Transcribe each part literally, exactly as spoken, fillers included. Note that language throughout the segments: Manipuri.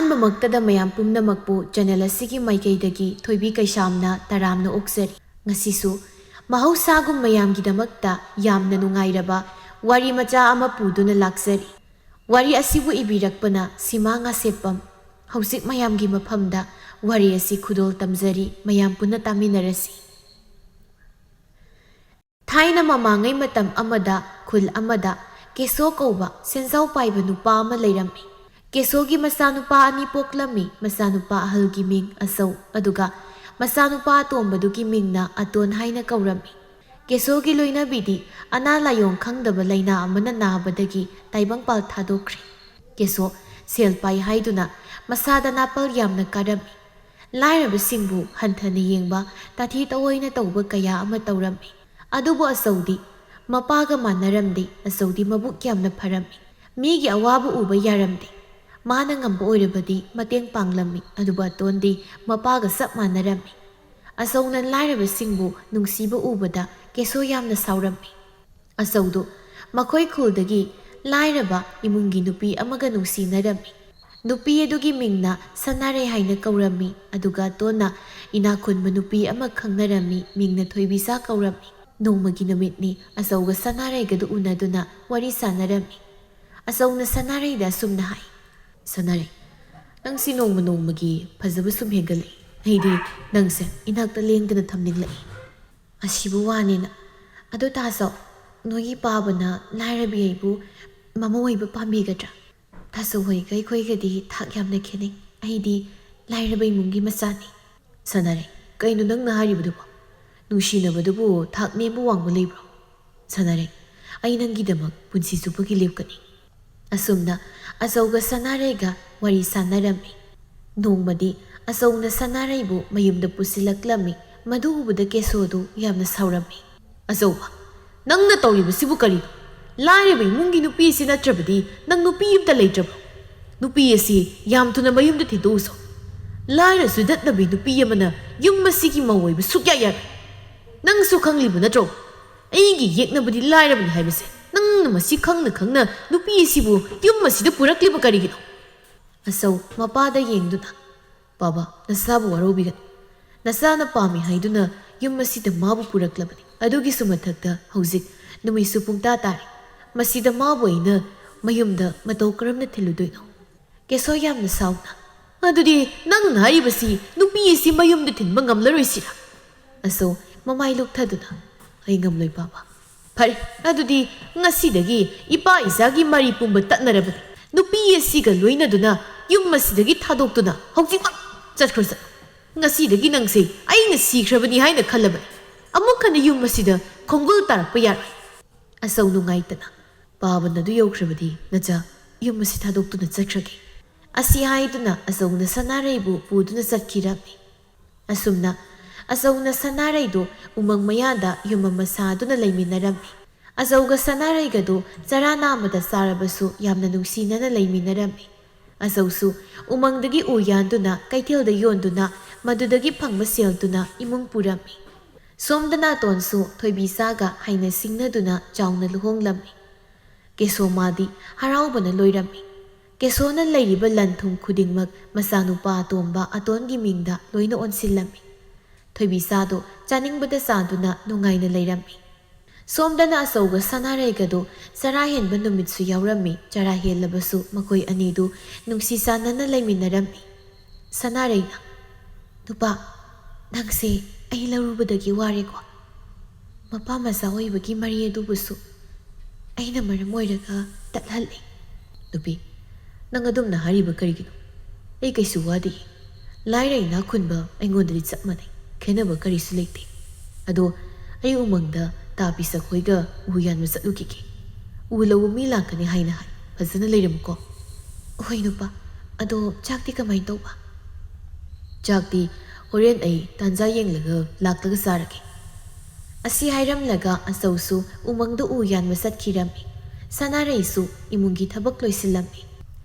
ꯑꯍꯥꯟꯕꯃꯛꯇꯗ ꯃꯌꯥꯝ ꯄꯨꯝꯅꯃꯛꯄꯨ channel ꯑꯁꯤꯒꯤ ꯃꯥꯏꯀꯩꯗꯒꯤ ꯊꯣꯏꯕꯤ ꯀꯩꯁꯥꯝꯅ ꯇꯔꯥꯝꯅ ꯑꯣꯛꯆꯔꯤ꯫ ꯉꯁꯤꯁꯨ ꯃꯍꯧꯁꯥꯒꯨꯝ ꯃꯌꯥꯝꯒꯤꯗꯃꯛꯇ ꯌꯥꯝꯅ ꯅꯨꯡꯉꯥꯏꯔꯕ ꯋꯥꯔꯤ ꯃꯆꯥ ꯑꯃ ꯄꯨꯗꯨꯅ ꯂꯥꯛꯆꯔꯤ꯫ ꯋꯥꯔꯤ ꯑꯁꯤꯕꯨ ꯏꯕꯤꯔꯛꯄꯅ ꯁꯤꯃꯥ ꯉꯥꯁꯦꯞꯄꯝ꯫ ꯍꯧꯖꯤꯛ ꯃꯌꯥꯝꯒꯤ ꯃꯐꯝꯗ ꯋꯥꯔꯤ ꯑꯁꯤ ꯈꯨꯗꯣꯜ ꯇꯝꯖꯔꯤ, ꯃꯌꯥꯝ ꯄꯨꯟꯅ ꯇꯥꯃꯤꯟꯅꯔꯁꯤ꯫ ꯊꯥꯏꯅ ꯃꯃꯥꯡꯉꯩ ꯃꯇꯝ ꯑꯃꯗ ꯈꯨꯜ ꯑꯃꯗ ꯀꯦꯁꯣ ꯀꯧꯕ ꯁꯦꯟꯖꯥꯎ ꯄꯥꯏꯕ ꯅꯨꯄꯥ ꯑꯃ ꯂꯩꯔꯝꯃꯤ꯫ ꯀꯦꯁꯣꯒꯤ ꯃꯆꯥꯅꯨꯄꯥ ꯑꯅꯤ ꯄꯣꯛꯂꯝꯃꯤ꯫ ꯃꯆꯥꯅꯨꯄꯥ ꯑꯍꯜꯒꯤ ꯃꯤꯡ ꯑꯆꯧ, ꯑꯗꯨꯒ ꯃꯆꯥꯅꯨꯄꯥ ꯑꯇꯣꯝꯕꯗꯨꯒꯤ ꯃꯤꯡꯅ ꯑꯇꯣꯟ ꯍꯥꯏꯅ ꯀꯧꯔꯝꯃꯤ꯫ ꯀꯦꯁꯣꯒꯤ ꯂꯣꯏꯅꯕꯤꯗꯤ ꯑꯅꯥ ꯂꯥꯏꯌꯣꯡ ꯈꯪꯗꯕ ꯂꯥꯏꯅꯥ ꯑꯃꯅ ꯅꯥꯕꯗꯒꯤ ꯇꯥꯏꯕꯪꯄꯥꯜ ꯊꯥꯗꯣꯛꯈ꯭ꯔꯦ꯫ ꯀꯦꯁꯣ ꯁꯦꯜ ꯄꯥꯏ ꯍꯥꯏꯗꯨꯅ ꯃꯁꯥꯗ ꯅꯥꯄꯜ ꯌꯥꯝꯅ ꯀꯥꯔꯝꯃꯤ꯫ ꯂꯥꯏꯔꯕꯁꯤꯡꯕꯨ ꯍꯟꯊꯅ ꯌꯦꯡꯕ, ꯇꯥꯊꯤ ꯇꯑꯣꯏꯅ ꯇꯧꯕ ꯀꯌꯥ ꯑꯃ ꯇꯧꯔꯝꯃꯤ꯫ ꯑꯗꯨꯕꯨ ꯑꯆꯧꯗꯤ ꯃꯄꯥꯒ ꯃꯥꯟꯅꯔꯝꯗꯦ꯫ ꯑꯆꯧꯗꯤ ꯃꯕꯨꯛ ꯌꯥꯝꯅ ꯐꯔꯝꯃꯤ꯫ ꯃꯤꯒꯤ ꯑꯋꯥꯕ ꯎꯕ ꯌꯥꯔꯝꯗꯦ꯫ ꯃꯥꯅ ꯉꯝꯕ ꯑꯣꯏꯔꯕꯗꯤ ꯃꯇꯦꯡ ꯄꯥꯡꯂꯝꯃꯤ꯫ ꯑꯗꯨꯕꯨ ꯑꯇꯣꯟꯗꯤ ꯃꯄꯥꯒ ꯆꯞ ꯃꯥꯟꯅꯔꯝꯃꯤ꯫ ꯑꯆꯧꯅ ꯂꯥꯏꯔꯕꯁꯤꯡꯕꯨ ꯅꯨꯡꯁꯤꯕ ꯎꯕꯗ ꯀꯦꯁꯣ ꯌꯥꯝꯅ ꯁꯥꯎꯔꯝꯃꯤ꯫ ꯑꯆꯧꯗꯨ ꯃꯈꯣꯏ ꯈꯨꯜꯗꯒꯤ ꯂꯥꯏꯔꯕ ꯏꯃꯨꯡꯒꯤ ꯅꯨꯄꯤ ꯑꯃꯒ ꯅꯨꯡꯁꯤꯅꯔꯝꯃꯤ꯫ ꯅꯨꯄꯤ ꯑꯗꯨꯒꯤ ꯃꯤꯡꯅ ꯁꯅꯥꯔꯩ ꯍꯥꯏꯅ ꯀꯧꯔꯝꯃꯤ꯫ ꯑꯗꯨꯒ ꯑꯇꯣꯟꯅ ꯏꯅꯥꯛ ꯈꯨꯟꯕ ꯅꯨꯄꯤ ꯑꯃ ꯈꯪꯅꯔꯝꯃꯤ, ꯃꯤꯡꯅ ꯊꯣꯏꯕꯤꯆꯥ ꯀꯧꯔꯝꯃꯤ꯫ ꯅꯣꯡꯃꯒꯤ ꯅꯨꯃꯤꯠꯅꯤ, ꯑꯆꯧꯒ ꯁꯅꯥꯔꯩꯒꯗꯨ ꯎꯅꯗꯨꯅ ꯋꯥꯔꯤ ꯁꯥꯟꯅꯔꯝꯃꯤ꯫ ꯑꯆꯧꯅ ꯁꯅꯥꯔꯩꯗ ꯑꯁꯨꯝꯅ ꯍꯥꯏ, "ꯁꯅꯥꯔꯩ, ꯅꯪꯁꯤ ꯅꯣꯡꯃ ꯅꯣꯡꯃꯒꯤ ꯐꯖꯕ ꯁꯨꯝ ꯍꯦꯟꯒꯠꯂꯛꯏ꯫ ꯑꯩꯗꯤ ꯅꯪꯁꯦ ꯏꯅꯥꯛꯇ ꯂꯦꯡꯗꯅ ꯊꯝꯅꯤꯡꯂꯛꯏ꯫ ꯑꯁꯤꯕꯨ ꯋꯥꯅꯤꯅ꯫ ꯑꯗꯨ ꯇꯥꯆꯧ, ꯅꯣꯏꯒꯤ ꯄꯥꯕꯅ ꯂꯥꯏꯔꯕꯤ ꯑꯩꯕꯨ ꯃꯃꯧ ꯑꯣꯏꯕ ꯄꯥꯝꯕꯤꯒꯗ꯭ꯔꯥ? ꯇꯥꯆꯧ ꯍꯣꯏꯒ ꯑꯩꯈꯣꯏꯒꯗꯤ ꯊꯥꯛ ꯌꯥꯝꯅ ꯈꯦꯠꯅꯩ꯫ ꯑꯩꯗꯤ ꯂꯥꯏꯔꯕ ꯏꯃꯨꯡꯒꯤ ꯃꯆꯥꯅꯤ꯫" "ꯁꯅꯥꯔꯩ, ꯀꯩꯅꯣ ꯅꯪꯅ ꯍꯥꯏꯔꯤꯕꯗꯨꯕꯣ? ꯅꯨꯡꯁꯤꯅꯕꯗꯨꯕꯨ ꯊꯥꯛ ꯅꯦꯝꯕ ꯋꯥꯡꯕ ꯂꯩꯕ꯭ꯔꯣ? ꯁꯅꯥꯔꯩ, ꯑꯩ ꯅꯪꯒꯤꯗꯃꯛ ꯄꯨꯟꯁꯤ ꯆꯨꯞꯄꯒꯤ ꯂꯦꯞꯀꯅꯤ꯫" ꯑꯁꯨꯝꯅ ꯑꯆꯧꯒ ꯁꯅꯥꯔꯩꯒ ꯋꯥꯔꯤ ꯁꯥꯟꯅꯔꯝꯃꯤ꯫ ꯅꯣꯡꯃꯗꯤ ꯑꯆꯧꯅ ꯁꯅꯥꯔꯩꯕꯨ ꯃꯌꯨꯝꯗ ꯄꯨꯁꯤꯜꯂꯛꯂꯝꯃꯤ꯫ ꯃꯗꯨ ꯎꯕꯗ ꯀꯦꯁꯣꯗꯨ ꯌꯥꯝꯅ ꯁꯥꯎꯔꯝꯃꯤ꯫ "ꯑꯆꯧꯕ, ꯅꯪꯅ ꯇꯧꯔꯤꯕꯁꯤꯕꯨ ꯀꯔꯤꯅꯣ? ꯂꯥꯏꯔꯕ ꯏꯃꯨꯡꯒꯤ ꯅꯨꯄꯤ ꯑꯁꯤ ꯅꯠꯇ꯭ꯔꯕꯗꯤ ꯅꯪ ꯅꯨꯄꯤ ꯑꯃꯇ ꯂꯩꯇ꯭ꯔꯕ꯭ꯔꯣ? ꯅꯨꯄꯤ ꯑꯁꯤ ꯌꯥꯝ ꯊꯨꯅ ꯃꯌꯨꯝꯗ ꯊꯤꯟꯗꯣꯛꯎꯁꯣ꯫ ꯂꯥꯏꯔ ꯆꯨꯗꯠꯅꯕꯤ ꯅꯨꯄꯤ ꯑꯃꯅ ꯌꯨꯝ ꯑꯁꯤꯒꯤ ꯃꯧ ꯑꯣꯏꯕ ꯁꯨꯛꯌꯥ ꯌꯥꯔꯣꯏ꯫ ꯅꯪꯁꯨ ꯈꯪꯂꯤꯕ ꯅꯠꯇ꯭ꯔꯣ? ꯑꯩꯒꯤ ꯌꯦꯛꯅꯕꯗꯤ ꯂꯥꯏꯔꯕꯅꯤ ꯍꯥꯏꯕꯁꯦ꯫ ꯅꯪꯅ ꯃꯁꯤ ꯈꯪꯅ ꯈꯪꯅ ꯅꯨꯄꯤ ꯑꯁꯤꯕꯨ ꯌꯨꯝ ꯑꯁꯤꯗ ꯄꯨꯔꯛꯂꯤꯕ ꯀꯔꯤꯒꯤꯅꯣ?" ꯑꯆꯧ ꯃꯄꯥꯗ ꯌꯦꯡꯗꯨꯅ, "ꯕꯥꯕꯥ, ꯅꯁꯥꯕꯨ ꯋꯥꯔꯧꯕꯤꯒꯅꯨ꯫ ꯅꯆꯥꯅ ꯄꯥꯝꯃꯤ ꯍꯥꯏꯗꯨꯅ ꯌꯨꯝ ꯑꯁꯤꯗ ꯃꯥꯕꯨ ꯄꯨꯔꯛꯂꯕꯅꯤ꯫ ꯑꯗꯨꯒꯤꯁꯨ ꯃꯊꯛꯇ ꯍꯧꯖꯤꯛ ꯅꯨꯃꯤꯠꯁꯨ ꯄꯨꯡꯇꯥ ꯇꯥꯔꯦ꯫ ꯃꯁꯤꯗ ꯃꯥꯕꯨ ꯑꯩꯅ ꯃꯌꯨꯝꯗ ꯃꯇꯧ ꯀꯔꯝꯅ ꯊꯤꯜꯂꯨꯗꯣꯏꯅꯣ?" ꯀꯦꯁꯣ ꯌꯥꯝꯅ ꯁꯥꯎꯅ, "ꯑꯗꯨꯗꯤ ꯅꯪꯅ ꯍꯥꯏꯔꯤꯕꯁꯤ ꯅꯨꯄꯤ ꯑꯁꯤ ꯃꯌꯨꯝꯗ ꯊꯤꯟꯕ ꯉꯝꯂꯔꯣꯏꯁꯤꯔꯥ?" ꯑꯆꯧ ꯃꯃꯥꯏ ꯂꯨꯞꯊꯗꯨꯅ, "ꯑꯩ ꯉꯝꯂꯣꯏ, ꯕꯥꯕꯥ꯫ ꯐꯔꯦ, ꯑꯗꯨꯗꯤ ꯉꯁꯤꯗꯒꯤ ꯏꯄꯥ ꯏꯆꯥꯒꯤ ꯃꯔꯤ ꯄꯨꯝꯕ ꯇꯠꯅꯔꯕꯅꯤ꯫ ꯅꯨꯄꯤ ꯑꯁꯤꯒ ꯂꯣꯏꯅꯗꯨꯅ ꯌꯨꯝ ꯑꯁꯤꯗꯒꯤ ꯊꯥꯗꯣꯛꯇꯨꯅ ꯍꯧꯖꯤꯛꯃꯛ ꯆꯠꯈ꯭ꯔꯣ ꯆꯠꯂꯣ꯫ ꯉꯁꯤꯗꯒꯤ ꯅꯪꯁꯦ ꯑꯩꯅ ꯁꯤꯈ꯭ꯔꯕꯅꯤ ꯍꯥꯏꯅ ꯈꯜꯂꯕꯅꯤ꯫ ꯑꯃꯨꯛ ꯍꯟꯅ ꯌꯨꯝ ꯑꯁꯤꯗ ꯈꯣꯡꯒꯨꯜ ꯇꯥꯔꯛꯄ ꯌꯥꯔꯣꯏ꯫" ꯑꯆꯧ ꯅꯨꯡꯉꯥꯏꯇꯅ, "ꯄꯥꯕꯟ ꯑꯗꯨ ꯌꯧꯈ꯭ꯔꯕꯗꯤ ꯅꯆꯥ, ꯌꯨꯝ ꯑꯁꯤ ꯊꯥꯗꯣꯛꯇꯨꯅ ꯆꯠꯈ꯭ꯔꯒꯦ꯫" ꯑꯁꯤ ꯍꯥꯏꯗꯨꯅ ꯑꯆꯧꯅ ꯁꯅꯥꯔꯩꯕꯨ ꯄꯨꯗꯨꯅ ꯆꯠꯈꯤꯔꯝꯃꯤ꯫ ꯑꯁꯨꯝꯅ ꯑꯆꯧꯅ ꯁꯅꯥꯔꯩꯗꯨ ꯎꯃꯪ ꯃꯌꯥꯗ ꯌꯨꯝ ꯑꯃ ꯁꯥꯗꯨꯅ ꯂꯩꯃꯤꯟꯅꯔꯝꯃꯤ꯫ ꯑꯆꯧꯒ ꯁꯅꯥꯔꯩꯒꯗꯨ ꯆꯔꯥ ꯅꯥꯝꯃꯗ ꯆꯥꯔꯕꯁꯨ ꯌꯥꯝꯅ ꯅꯨꯡꯁꯤꯅꯅ ꯂꯩꯃꯤꯟꯅꯔꯝꯃꯤ꯫ ꯑꯆꯧꯁꯨ ꯎꯃꯪꯗꯒꯤ ꯎ ꯌꯥꯟꯗꯨꯅ ꯀꯩꯊꯦꯜꯗ ꯌꯣꯟꯗꯨꯅ ꯃꯗꯨꯗꯒꯤ ꯐꯪꯕ ꯁꯦꯜꯗꯨꯅ ꯏꯃꯨꯡ ꯄꯨꯔꯝꯃꯤ꯫ ꯁꯣꯝꯗ ꯅꯥꯇꯣꯟꯁꯨ ꯊꯣꯏꯕꯤꯆꯥꯒ ꯍꯥꯏꯅ ꯁꯤꯡꯅꯗꯨꯅ ꯆꯥꯎꯅ ꯂꯨꯍꯣꯡꯂꯝꯃꯤ꯫ ꯀꯦꯁꯣ ꯃꯥꯗꯤ ꯍꯔꯥꯎꯕꯅ ꯂꯣꯏꯔꯝꯃꯤ꯫ ꯀꯦꯁꯣꯅ ꯂꯩꯔꯤꯕ ꯂꯟ ꯊꯨꯝ ꯈꯨꯗꯤꯡꯃꯛ ꯃꯆꯥꯅꯨꯄꯥ ꯑꯇꯣꯝꯕ ꯑꯇꯣꯟꯒꯤ ꯃꯤꯡꯗ ꯂꯣꯏꯅ ꯑꯣꯟꯁꯤꯜꯂꯝꯃꯤ꯫ ꯊꯣꯏꯕꯤꯆꯥꯗꯣ ꯆꯥꯅꯤꯡꯕꯗ ꯆꯥꯗꯨꯅ ꯅꯨꯡꯉꯥꯏꯅ ꯂꯩꯔꯝꯃꯤ꯫ ꯁꯣꯝꯗꯅ ꯑꯆꯧꯒ ꯁꯅꯥꯔꯩꯒꯗꯨ ꯆꯔꯥ ꯍꯦꯟꯕ ꯅꯨꯃꯤꯠꯁꯨ ꯌꯥꯎꯔꯝꯃꯤ꯫ ꯆꯔꯥ ꯍꯦꯜꯂꯕꯁꯨ ꯃꯈꯣꯏ ꯑꯅꯤꯗꯨ ꯅꯨꯡꯁꯤ ꯆꯥꯟꯅꯅ ꯂꯩꯃꯤꯟꯅꯔꯝꯃꯤ꯫ ꯁꯅꯥꯔꯩꯅ, "ꯅꯨꯄꯥ, ꯅꯪꯁꯦ ꯑꯩ ꯂꯧꯔꯨꯕꯗꯒꯤ ꯋꯥꯔꯦꯀꯣ꯫ ꯃꯄꯥ ꯃꯆꯥ ꯑꯣꯏꯕꯒꯤ ꯃꯔꯤ ꯑꯗꯨꯕꯨꯁꯨ ꯑꯩꯅ ꯃꯔꯝ ꯑꯣꯏꯔꯒ ꯇꯠꯍꯜꯂꯦ꯫" "ꯅꯨꯄꯤ, ꯅꯪ ꯑꯗꯨꯝꯅ ꯍꯥꯏꯔꯤꯕ ꯀꯔꯤꯒꯤꯅꯣ? ꯑꯩ ꯀꯩꯁꯨ ꯋꯥꯗꯦ꯫ ꯂꯥꯏꯔ ꯏꯅꯥꯛ ꯈꯨꯟꯕ ꯑꯩꯉꯣꯟꯗꯗꯤ ꯆꯞ ꯃꯥꯟꯅꯩ꯫ ꯈꯦꯠꯅꯕ ꯀꯔꯤꯁꯨ ꯂꯩꯇꯦ꯫ ꯑꯗꯣ ꯑꯩ ꯎꯃꯪꯗ ꯇꯥ ꯄꯤꯁꯛ ꯍꯣꯏꯒ ꯎ ꯌꯥꯟꯕ ꯆꯠꯂꯨꯈꯤꯒꯦ꯫ ꯎ ꯂꯧꯕ ꯃꯤ ꯂꯥꯛꯀꯅꯤ ꯍꯥꯏꯅ ꯍꯥꯏ꯫ ꯐꯖꯅ ꯂꯩꯔꯝꯃꯨꯀꯣ꯫" "ꯍꯣꯏ ꯅꯨꯄꯥ, ꯑꯗꯣ ꯆꯥꯛꯇꯤ ꯀꯃꯥꯏꯅ ꯇꯧꯕ?" "ꯆꯥꯛꯇꯤ ꯍꯣꯔꯦꯟ ꯑꯩ ꯇꯥꯟꯖꯥ ꯌꯦꯡꯂꯒ ꯂꯥꯛꯂꯒ ꯆꯥꯔꯒꯦ꯫" ꯑꯁꯤ ꯍꯥꯏꯔꯝꯂꯒ ꯑꯆꯧꯁꯨ ꯎꯃꯪꯗ ꯎ ꯌꯥꯟꯕ ꯆꯠꯈꯤꯔꯝꯃꯤ꯫ ꯁꯅꯥꯔꯩꯁꯨ ꯏꯃꯨꯡꯒꯤ ꯊꯕꯛ ꯂꯣꯏꯁꯤꯜꯂꯝꯃꯤ꯫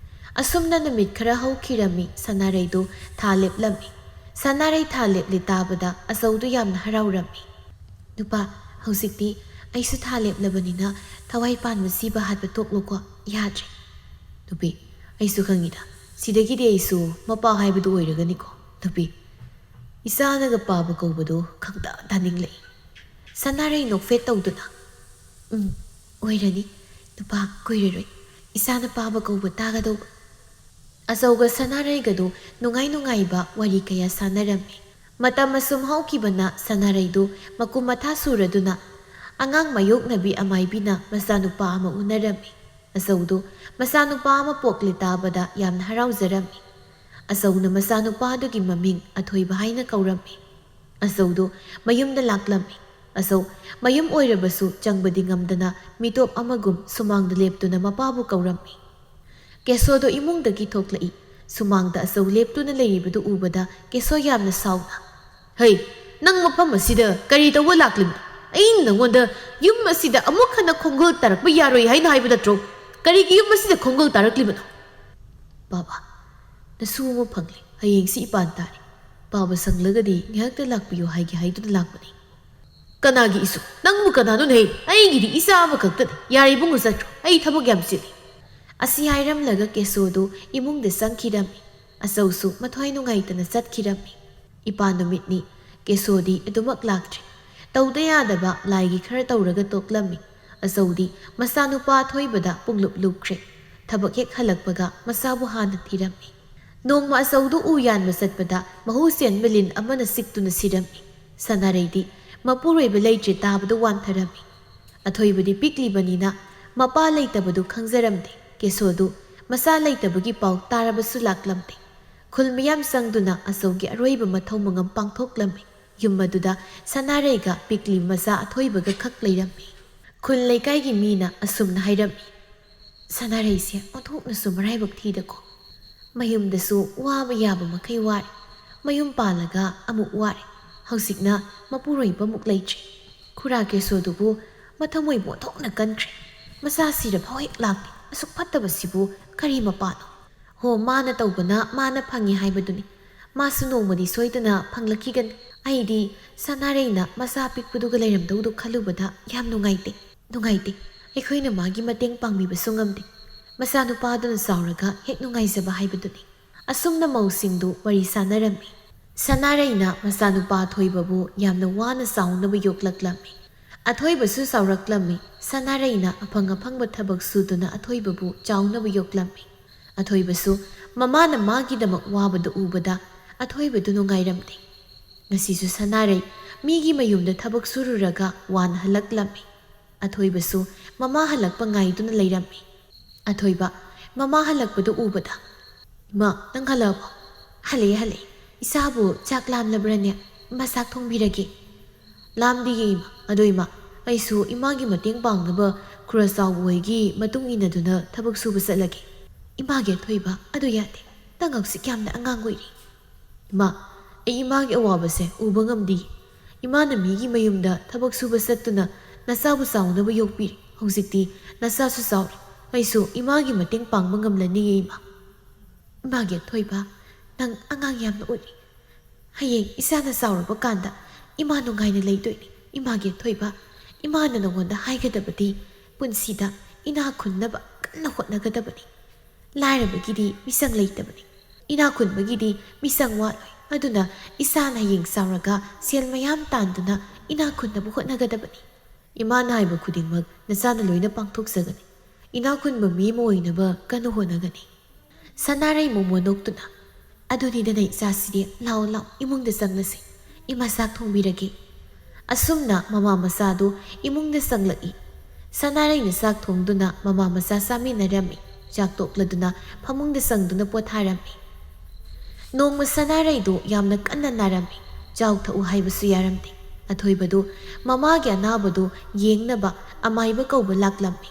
ꯑꯁꯨꯝꯅ ꯅꯨꯃꯤꯠ ꯈꯔ ꯍꯧꯈꯤꯔꯝꯃꯤ꯫ ꯁꯅꯥꯔꯩꯗꯨ ꯊꯥ ꯂꯦꯞꯂꯝꯃꯤ꯫ ꯁꯅꯥꯔꯩ ꯊꯥ ꯂꯦꯞꯂꯦ ꯇꯥꯕꯗ ꯑꯆꯧꯗꯨ ꯌꯥꯝꯅ ꯍꯔꯥꯎꯔꯝꯃꯤ꯫ "ꯅꯨꯄꯥ, ꯍꯧꯖꯤꯛꯇꯤ ꯑꯩꯁꯨ ꯊꯥ ꯂꯦꯞꯂꯕꯅꯤꯅ ꯊꯋꯥꯏ ꯄꯥꯟꯕ ꯁꯤꯕ ꯍꯥꯠꯄ ꯇꯣꯛꯂꯣꯀꯣ, ꯌꯥꯗ꯭ꯔꯦ꯫" "ꯅꯨꯄꯤ, ꯑꯩꯁꯨ ꯈꯪꯉꯤꯗ, ꯁꯤꯗꯒꯤꯗꯤ ꯑꯩꯁꯨ ꯃꯄꯥ ꯍꯥꯏꯕꯗꯨ ꯑꯣꯏꯔꯒꯅꯤꯀꯣ, ꯅꯨꯄꯤ꯫ ꯏꯆꯥꯅꯒ ꯄꯥꯕ ꯀꯧꯕꯗꯨ ꯈꯪꯇꯥ ꯇꯥꯅꯤꯡꯂꯛꯏ꯫ ꯁꯅꯥꯔꯩ ꯅꯣꯛꯐꯦꯠ ꯇꯧꯗꯨꯅ, "ꯎꯝ, ꯑꯣꯏꯔꯅꯤ꯫ ꯅꯨꯄꯥ ꯀꯨꯏꯔꯔꯣꯏ ꯏꯆꯥꯅ ꯄꯥꯕ ꯀꯧꯕ ꯇꯥꯒꯗꯧꯕ꯫" ꯑꯆꯧꯒ ꯁꯅꯥꯔꯩꯒꯗꯨ ꯅꯨꯡꯉꯥꯏ ꯅꯨꯡꯉꯥꯏꯕ ꯋꯥꯔꯤ ꯀꯌꯥ ꯁꯥꯟꯅꯔꯝꯃꯤ꯫ ꯃꯇꯝ ꯑꯁꯨꯝ ꯍꯧꯈꯤꯕꯅ ꯁꯅꯥꯔꯩꯗꯨ ꯃꯀꯨꯝ ꯃꯊꯥ ꯁꯨꯔꯗꯨꯅ ꯑꯉꯥꯡ ꯃꯥꯌꯣꯛꯅꯕꯤ ꯑꯃꯥꯏꯕꯤꯅ ꯃꯆꯥꯅꯨꯄꯥ ꯑꯃ ꯎꯅꯔꯝꯃꯤ꯫ ꯑꯆꯧꯗꯨ ꯃꯆꯥꯅꯨꯄꯥ ꯑꯃ ꯄꯣꯛꯂꯦ ꯇꯥꯕꯗ ꯌꯥꯝꯅ ꯍꯔꯥꯎꯖꯔꯝꯃꯤ꯫ ꯑꯆꯧꯅ ꯃꯆꯥꯅꯨꯄꯥ ꯑꯗꯨꯒꯤ ꯃꯃꯤꯡ ꯑꯊꯣꯏꯕ ꯍꯥꯏꯅ ꯀꯧꯔꯝꯃꯤ꯫ ꯑꯆꯧꯗꯨ ꯃꯌꯨꯝꯗ ꯂꯥꯛꯂꯝꯃꯤ꯫ ꯑꯆꯧ ꯃꯌꯨꯝ ꯑꯣꯏꯔꯕꯁꯨ ꯆꯪꯕꯗꯤ ꯉꯝꯗꯅ ꯃꯤꯇꯣꯞ ꯑꯃꯒꯨꯝ ꯁꯨꯃꯥꯡꯗ ꯂꯦꯞꯇꯨꯅ ꯃꯄꯥꯕꯨ ꯀꯧꯔꯝꯃꯤ꯫ ꯀꯦꯁꯣꯗꯣ ꯏꯃꯨꯡꯗꯒꯤ ꯊꯣꯛꯂꯛꯏ꯫ ꯁꯨꯃꯥꯡꯗ ꯑꯆꯧ ꯂꯦꯞꯇꯨꯅ ꯂꯩꯔꯤꯕꯗꯨ ꯎꯕꯗ ꯀꯦꯁꯣ ꯌꯥꯝꯅ ꯁꯥꯎꯅ, "ꯍꯩ, ꯅꯪ ꯃꯐꯝ ꯑꯁꯤꯗ ꯀꯔꯤ ꯇꯧꯕ ꯂꯥꯛꯂꯤꯕꯅꯣ? ꯑꯩꯅ ꯅꯪꯉꯣꯟꯗ ꯌꯨꯝ ꯑꯁꯤꯗ ꯑꯃꯨꯛ ꯍꯟꯅ ꯈꯣꯡꯒꯨꯜ ꯇꯥꯔꯛꯄ ꯌꯥꯔꯣꯏ ꯍꯥꯏꯅ ꯍꯥꯏꯕ ꯅꯠꯇ꯭ꯔꯣ? ꯀꯔꯤꯒꯤ ꯌꯨꯝ ꯑꯁꯤꯗ ꯈꯣꯡꯒꯨꯜ ꯇꯥꯔꯛꯂꯤꯕꯅꯣ?" "ꯕꯥꯕꯥ, ꯅꯁꯨ ꯑꯃ ꯐꯪꯂꯦ꯫ ꯍꯌꯦꯡꯁꯤ ꯏꯄꯥꯟ ꯇꯥꯔꯦ꯫ ꯄꯥꯕ ꯁꯪꯂꯒꯗꯤ ꯉꯥꯏꯍꯥꯛꯇ ꯂꯥꯛꯄꯤꯌꯨ ꯍꯥꯏꯒꯦ ꯍꯥꯏꯗꯨꯅ ꯂꯥꯛꯄꯅꯤ꯫" "ꯀꯅꯥꯒꯤ ꯏꯁꯨ? ꯅꯪꯕꯨ ꯀꯅꯥꯅꯣꯅꯦ? ꯑꯩꯒꯤꯗꯤ ꯏꯆꯥ ꯑꯃꯈꯛꯇꯅꯤ꯫ ꯌꯥꯔꯦ ꯏꯕꯨꯡꯉꯣ, ꯆꯠꯈ꯭ꯔꯣ꯫ ꯑꯩ ꯊꯕꯛ ꯌꯥꯝ ꯆꯤꯜꯂꯤ꯫" ꯑꯁꯤ ꯍꯥꯏꯔꯝꯂꯒ ꯀꯦꯁꯣꯗꯨ ꯏꯃꯨꯡꯗ ꯆꯪꯈꯤꯔꯝꯃꯤ꯫ ꯑꯆꯧꯁꯨ ꯃꯊ꯭ꯋꯥꯏ ꯅꯨꯡꯉꯥꯏꯇꯅ ꯆꯠꯈꯤꯔꯝꯃꯤ꯫ ꯏꯄꯥ ꯅꯨꯃꯤꯠꯅꯤ꯫ ꯀꯦꯁꯣꯗꯤ ꯑꯗꯨꯃꯛ ꯂꯥꯛꯇ꯭ꯔꯦ꯫ ꯇꯧꯗ ꯌꯥꯗꯕ ꯂꯥꯏꯒꯤ ꯈꯔ ꯇꯧꯔꯒ ꯇꯣꯛꯂꯝꯃꯤ꯫ ꯑꯆꯧꯗꯤ ꯃꯆꯥꯅꯨꯄꯥ ꯑꯊꯣꯏꯕꯗ ꯄꯨꯡꯂꯨꯞ ꯂꯨꯞꯈ꯭ꯔꯦ꯫ ꯊꯕꯛ ꯍꯦꯛ ꯍꯜꯂꯛꯄꯒ ꯃꯆꯥꯕꯨ ꯍꯥꯟꯅ ꯊꯤꯔꯝꯃꯤ꯫ ꯅꯣꯡꯃ ꯑꯆꯧꯗꯨ ꯎ ꯌꯥꯟꯕ ꯆꯠꯄꯗ ꯃꯍꯨ ꯆꯦꯟꯕ ꯂꯤꯟ ꯑꯃꯅ ꯆꯤꯛꯇꯨꯅ ꯁꯤꯔꯝꯃꯤ꯫ ꯁꯅꯥꯔꯩꯗꯤ ꯃꯄꯨꯔꯣꯏꯕ ꯂꯩꯇ꯭ꯔꯦ ꯇꯥꯕꯗ ꯋꯥꯟꯊꯔꯝꯃꯤ꯫ ꯑꯊꯣꯏꯕꯗꯤ ꯄꯤꯛꯂꯤꯕꯅꯤꯅ ꯃꯄꯥ ꯂꯩꯇꯕꯗꯨ ꯈꯪꯖꯔꯝꯗꯦ꯫ ꯀꯦꯁꯣꯗꯨ ꯃꯆꯥ ꯂꯩꯇꯕꯒꯤ ꯄꯥꯎ ꯇꯥꯔꯕꯁꯨ ꯂꯥꯛꯂꯝꯗꯦ꯫ ꯈꯨꯜ ꯃꯤꯌꯥꯝ ꯆꯪꯗꯨꯅ ꯑꯆꯧꯒꯤ ꯑꯔꯣꯏꯕ ꯃꯊꯧ ꯃꯉꯝ ꯄꯥꯡꯊꯣꯛꯂꯝꯃꯤ꯫ ꯌꯨꯝ ꯑꯗꯨꯗ ꯁꯅꯥꯔꯩꯒ ꯄꯤꯛꯂꯤ ꯃꯆꯥ ꯑꯊꯣꯏꯕꯒ ꯈꯛ ꯂꯩꯔꯝꯃꯤ꯫ ꯈꯨꯜ ꯂꯩꯀꯥꯏꯒꯤ ꯃꯤꯅ ꯑꯁꯨꯝꯅ ꯍꯥꯏꯔꯝꯃꯤ, "ꯁꯅꯥꯔꯩꯁꯦ ꯑꯣꯟꯊꯣꯛꯅꯁꯨ ꯃꯔꯥꯏꯕꯛ ꯊꯤꯗꯀꯣ꯫ ꯃꯌꯨꯝꯗꯁꯨ ꯋꯥꯕ ꯌꯥꯕ ꯃꯈꯩ ꯋꯥꯔꯦ꯫ ꯃꯌꯨꯝ ꯄꯥꯜꯂꯒ ꯑꯃꯨꯛ ꯋꯥꯔꯦ꯫ ꯍꯧꯖꯤꯛꯅ ꯃꯄꯨꯔꯣꯏꯕ ꯑꯃꯨꯛ ꯂꯩꯇ꯭ꯔꯦ꯫ ꯈꯨꯔꯥ ꯀꯦꯁꯣꯗꯨꯕꯨ ꯃꯊꯃꯣꯏꯕꯨ ꯑꯣꯟꯊꯣꯛꯅ ꯀꯟꯈ꯭ꯔꯦ꯫ ꯃꯆꯥ ꯁꯤꯔꯐꯥꯎ ꯍꯦꯛ ꯂꯥꯛꯇꯦ꯫ ꯑꯁꯨꯛ ꯐꯠꯇꯕꯁꯤꯕꯨ ꯀꯔꯤ ꯃꯄꯥꯅꯣ? ꯍꯣ, ꯃꯥꯅ ꯇꯧꯕꯅ ꯃꯥꯅ ꯐꯪꯉꯤ ꯍꯥꯏꯕꯗꯨꯅꯤ꯫ ꯃꯥꯁꯨ ꯅꯣꯡꯃꯗꯤ ꯁꯣꯏꯗꯅ ꯐꯪꯂꯛꯈꯤꯒꯅꯤ꯫ ꯑꯩꯗꯤ ꯁꯅꯥꯔꯩꯅ ꯃꯆꯥ ꯑꯄꯤꯛꯄꯗꯨꯒ ꯂꯩꯔꯝꯗꯧꯗꯨ ꯈꯜꯂꯨꯕꯗ ꯌꯥꯝ ꯅꯨꯡꯉꯥꯏꯇꯦ, ꯅꯨꯡꯉꯥꯏꯇꯦ꯫ ꯑꯩꯈꯣꯏꯅ ꯃꯥꯒꯤ ꯃꯇꯦꯡ ꯄꯥꯡꯕꯤꯕꯁꯨ ꯉꯝꯗꯦ꯫ ꯃꯆꯥꯅꯨꯄꯥꯗꯨꯅ ꯆꯥꯎꯔꯒ ꯍꯦꯛ ꯅꯨꯡꯉꯥꯏꯖꯕ ꯍꯥꯏꯕꯗꯨꯅꯤ꯫ ꯑꯁꯨꯝꯅ ꯃꯧꯁꯤꯡꯗꯨ ꯋꯥꯔꯤ ꯁꯥꯟꯅꯔꯝꯃꯤ꯫ ꯁꯅꯥꯔꯩꯅ ꯃꯆꯥꯅꯨꯄꯥ ꯑꯊꯣꯏꯕꯕꯨ ꯌꯥꯝꯅ ꯋꯥꯅ ꯆꯥꯎꯅꯕ ꯌꯣꯛꯂꯛꯂꯝꯃꯤ꯫ ꯑꯊꯣꯏꯕꯁꯨ ꯆꯥꯎꯔꯛꯂꯝꯃꯤ꯫ ꯁꯅꯥꯔꯩꯅ ꯑꯐꯪ ꯑꯐꯪꯕ ꯊꯕꯛ ꯁꯨꯗꯨꯅ ꯑꯊꯣꯏꯕꯕꯨ ꯆꯥꯎꯅꯕ ꯌꯣꯛꯂꯝꯃꯤ꯫ ꯑꯊꯣꯏꯕꯁꯨ ꯃꯃꯥꯅ ꯃꯥꯒꯤꯗꯃꯛ ꯋꯥꯕꯗꯨ ꯎꯕꯗ ꯑꯊꯣꯏꯕꯗꯨ ꯅꯨꯡꯉꯥꯏꯔꯝꯗꯦ꯫ ꯉꯁꯤꯁꯨ ꯁꯅꯥꯔꯩ ꯃꯤꯒꯤ ꯃꯌꯨꯝꯗ ꯊꯕꯛ ꯁꯨꯔꯨꯔꯒ ꯋꯥꯅ ꯍꯜꯂꯛꯂꯝꯃꯤ꯫ ꯑꯊꯣꯏꯕꯁꯨ ꯃꯃꯥ ꯍꯜꯂꯛꯄ ꯉꯥꯏꯗꯨꯅ ꯂꯩꯔꯝꯃꯤ꯫ ꯑꯊꯣꯏꯕ ꯃꯃꯥ ꯍꯜꯂꯛꯄꯗꯨ ꯎꯕꯗ, "ꯏꯃꯥ, ꯅꯪ ꯍꯜꯂꯛꯑꯕꯣ?" "ꯍꯜꯂꯛꯑꯦ, ꯍꯜꯂꯛꯑꯦ꯫ ꯏꯆꯥꯕꯨ ꯆꯥꯛ ꯂꯥꯝꯂꯕ꯭ꯔꯅꯦ? ꯏꯃꯥ ꯆꯥꯛ ꯊꯣꯡꯕꯤꯔꯒꯦ?" "ꯂꯥꯝꯗꯤꯌꯦ ꯏꯃꯥ꯫ ꯑꯗꯣ ꯏꯃꯥ, ꯑꯩꯁꯨ ꯏꯃꯥꯒꯤ ꯃꯇꯦꯡ ꯄꯥꯡꯅꯕ ꯈꯨꯔ ꯆꯥꯎꯕ ꯍꯣꯏꯒꯤ ꯃꯇꯨꯡ ꯏꯟꯅꯗꯨꯅ ꯊꯕꯛ ꯁꯨꯕ ꯆꯠꯂꯒꯦ꯫" "ꯏꯃꯥꯒꯤ ꯑꯊꯣꯏꯕ, ꯑꯗꯨ ꯌꯥꯗꯦ꯫ ꯅꯪ ꯍꯧꯖꯤꯛ ꯌꯥꯝꯅ ꯑꯉꯥꯡ ꯑꯣꯏꯔꯤ꯫" "ꯏꯃꯥ, ꯑꯩ ꯏꯃꯥꯒꯤ ꯑꯋꯥꯕꯁꯦ ꯎꯕ ꯉꯝꯗꯦ꯫ ꯏꯃꯥꯅ ꯃꯤꯒꯤ ꯃꯌꯨꯝꯗ ꯊꯕꯛ ꯁꯨꯕ ꯆꯠꯇꯨꯅ ꯅꯆꯥꯕꯨ ꯆꯥꯎꯅꯕ ꯌꯣꯛꯄꯤꯔꯤ꯫ ꯍꯧꯖꯤꯛꯇꯤ ꯅꯆꯥꯁꯨ ꯆꯥꯎꯔꯦ꯫ ꯑꯩꯁꯨ ꯏꯃꯥꯒꯤ ꯃꯇꯦꯡ ꯄꯥꯡꯕ ꯉꯝꯂꯅꯤꯌꯦ ꯏꯃꯥ꯫" "ꯏꯃꯥꯒꯤ ꯑꯊꯣꯏꯕ, ꯅꯪ ꯑꯉꯥꯡ ꯌꯥꯝꯅ ꯑꯣꯏꯔꯤ꯫ ꯍꯌꯦꯡ ꯏꯆꯥꯅ ꯆꯥꯎꯔꯕ ꯀꯥꯟꯗ ꯏꯃꯥ ꯅꯨꯡꯉꯥꯏꯅ ꯂꯩꯗꯣꯏꯅꯤ꯫ ꯏꯃꯥꯒꯤ ꯑꯊꯣꯏꯕ, ꯏꯃꯥꯅ ꯅꯉꯣꯟꯗ ꯍꯥꯏꯒꯗꯕꯗꯤ ꯄꯨꯟꯁꯤꯗ ꯏꯅꯥ ꯈꯨꯟꯅꯕ ꯀꯟꯅ ꯍꯣꯠꯅꯒꯗꯕꯅꯤ꯫ ꯂꯥꯏꯔꯕꯒꯤꯗꯤ ꯃꯤꯆꯪ ꯂꯩꯇꯕꯅꯤ꯫ ꯏꯅꯥ ꯈꯨꯟꯕꯒꯤꯗꯤ ꯃꯤꯆꯪ ꯋꯥꯠꯂꯣꯏ꯫ ꯑꯗꯨꯅ ꯏꯆꯥꯅ ꯍꯌꯦꯡ ꯆꯥꯎꯔꯒ ꯁꯦꯜ ꯃꯌꯥꯝ ꯇꯥꯟꯗꯨꯅ ꯏꯅꯥ ꯈꯨꯟꯅꯕ ꯍꯣꯠꯅꯒꯗꯕꯅꯤ꯫ ꯏꯃꯥꯅ ꯍꯥꯏꯕ ꯈꯨꯗꯤꯡꯃꯛ ꯅꯆꯥꯅ ꯂꯣꯏꯅ ꯄꯥꯡꯊꯣꯛꯆꯒꯅꯤ꯫ ꯏꯅꯥ ꯈꯨꯟꯕ ꯃꯤ ꯑꯃ ꯑꯣꯏꯅꯕ ꯀꯟꯅ ꯍꯣꯠꯅꯒꯅꯤ꯫" ꯁꯅꯥꯔꯩ ꯃꯣꯃꯣ ꯅꯣꯛꯇꯨꯅ, "ꯑꯗꯨꯅꯤꯗꯅ ꯏꯆꯥꯁꯤꯗꯤ, ꯂꯥꯛꯑꯣ, ꯂꯥꯛꯑꯣ, ꯏꯃꯨꯡꯗ ꯆꯪꯂꯁꯤ꯫ ꯏꯃꯥ ꯆꯥꯛ ꯊꯣꯡꯕꯤꯔꯒꯦ꯫" ꯑꯁꯨꯝꯅ ꯃꯃꯥ ꯃꯆꯥꯗꯨ ꯏꯃꯨꯡꯗ ꯆꯪꯂꯛꯏ꯫ ꯁꯅꯥꯔꯩꯅ ꯆꯥꯛ ꯊꯣꯡꯗꯨꯅ ꯃꯃꯥ ꯃꯆꯥ ꯆꯥꯃꯤꯟꯅꯔꯝꯃꯤ꯫ ꯆꯥꯛ ꯇꯣꯛꯂꯗꯨꯅ ꯐꯃꯨꯡꯗ ꯆꯪꯗꯨꯅ ꯄꯣꯊꯥꯔꯝꯃꯤ꯫ ꯅꯣꯡꯃ ꯁꯅꯥꯔꯩꯗꯨ ꯌꯥꯝꯅ ꯀꯟꯅ ꯅꯥꯔꯝꯃꯤ꯫ ꯆꯥꯎ ꯊꯛꯎ ꯍꯥꯏꯕꯁꯨ ꯌꯥꯔꯝꯗꯦ꯫ ꯑꯊꯣꯏꯕꯗꯨ ꯃꯃꯥꯒꯤ ꯑꯅꯥꯕꯗꯨ ꯌꯦꯡꯅꯕ ꯑꯃꯥꯏꯕ ꯀꯧꯕ ꯂꯥꯛꯂꯝꯃꯤ꯫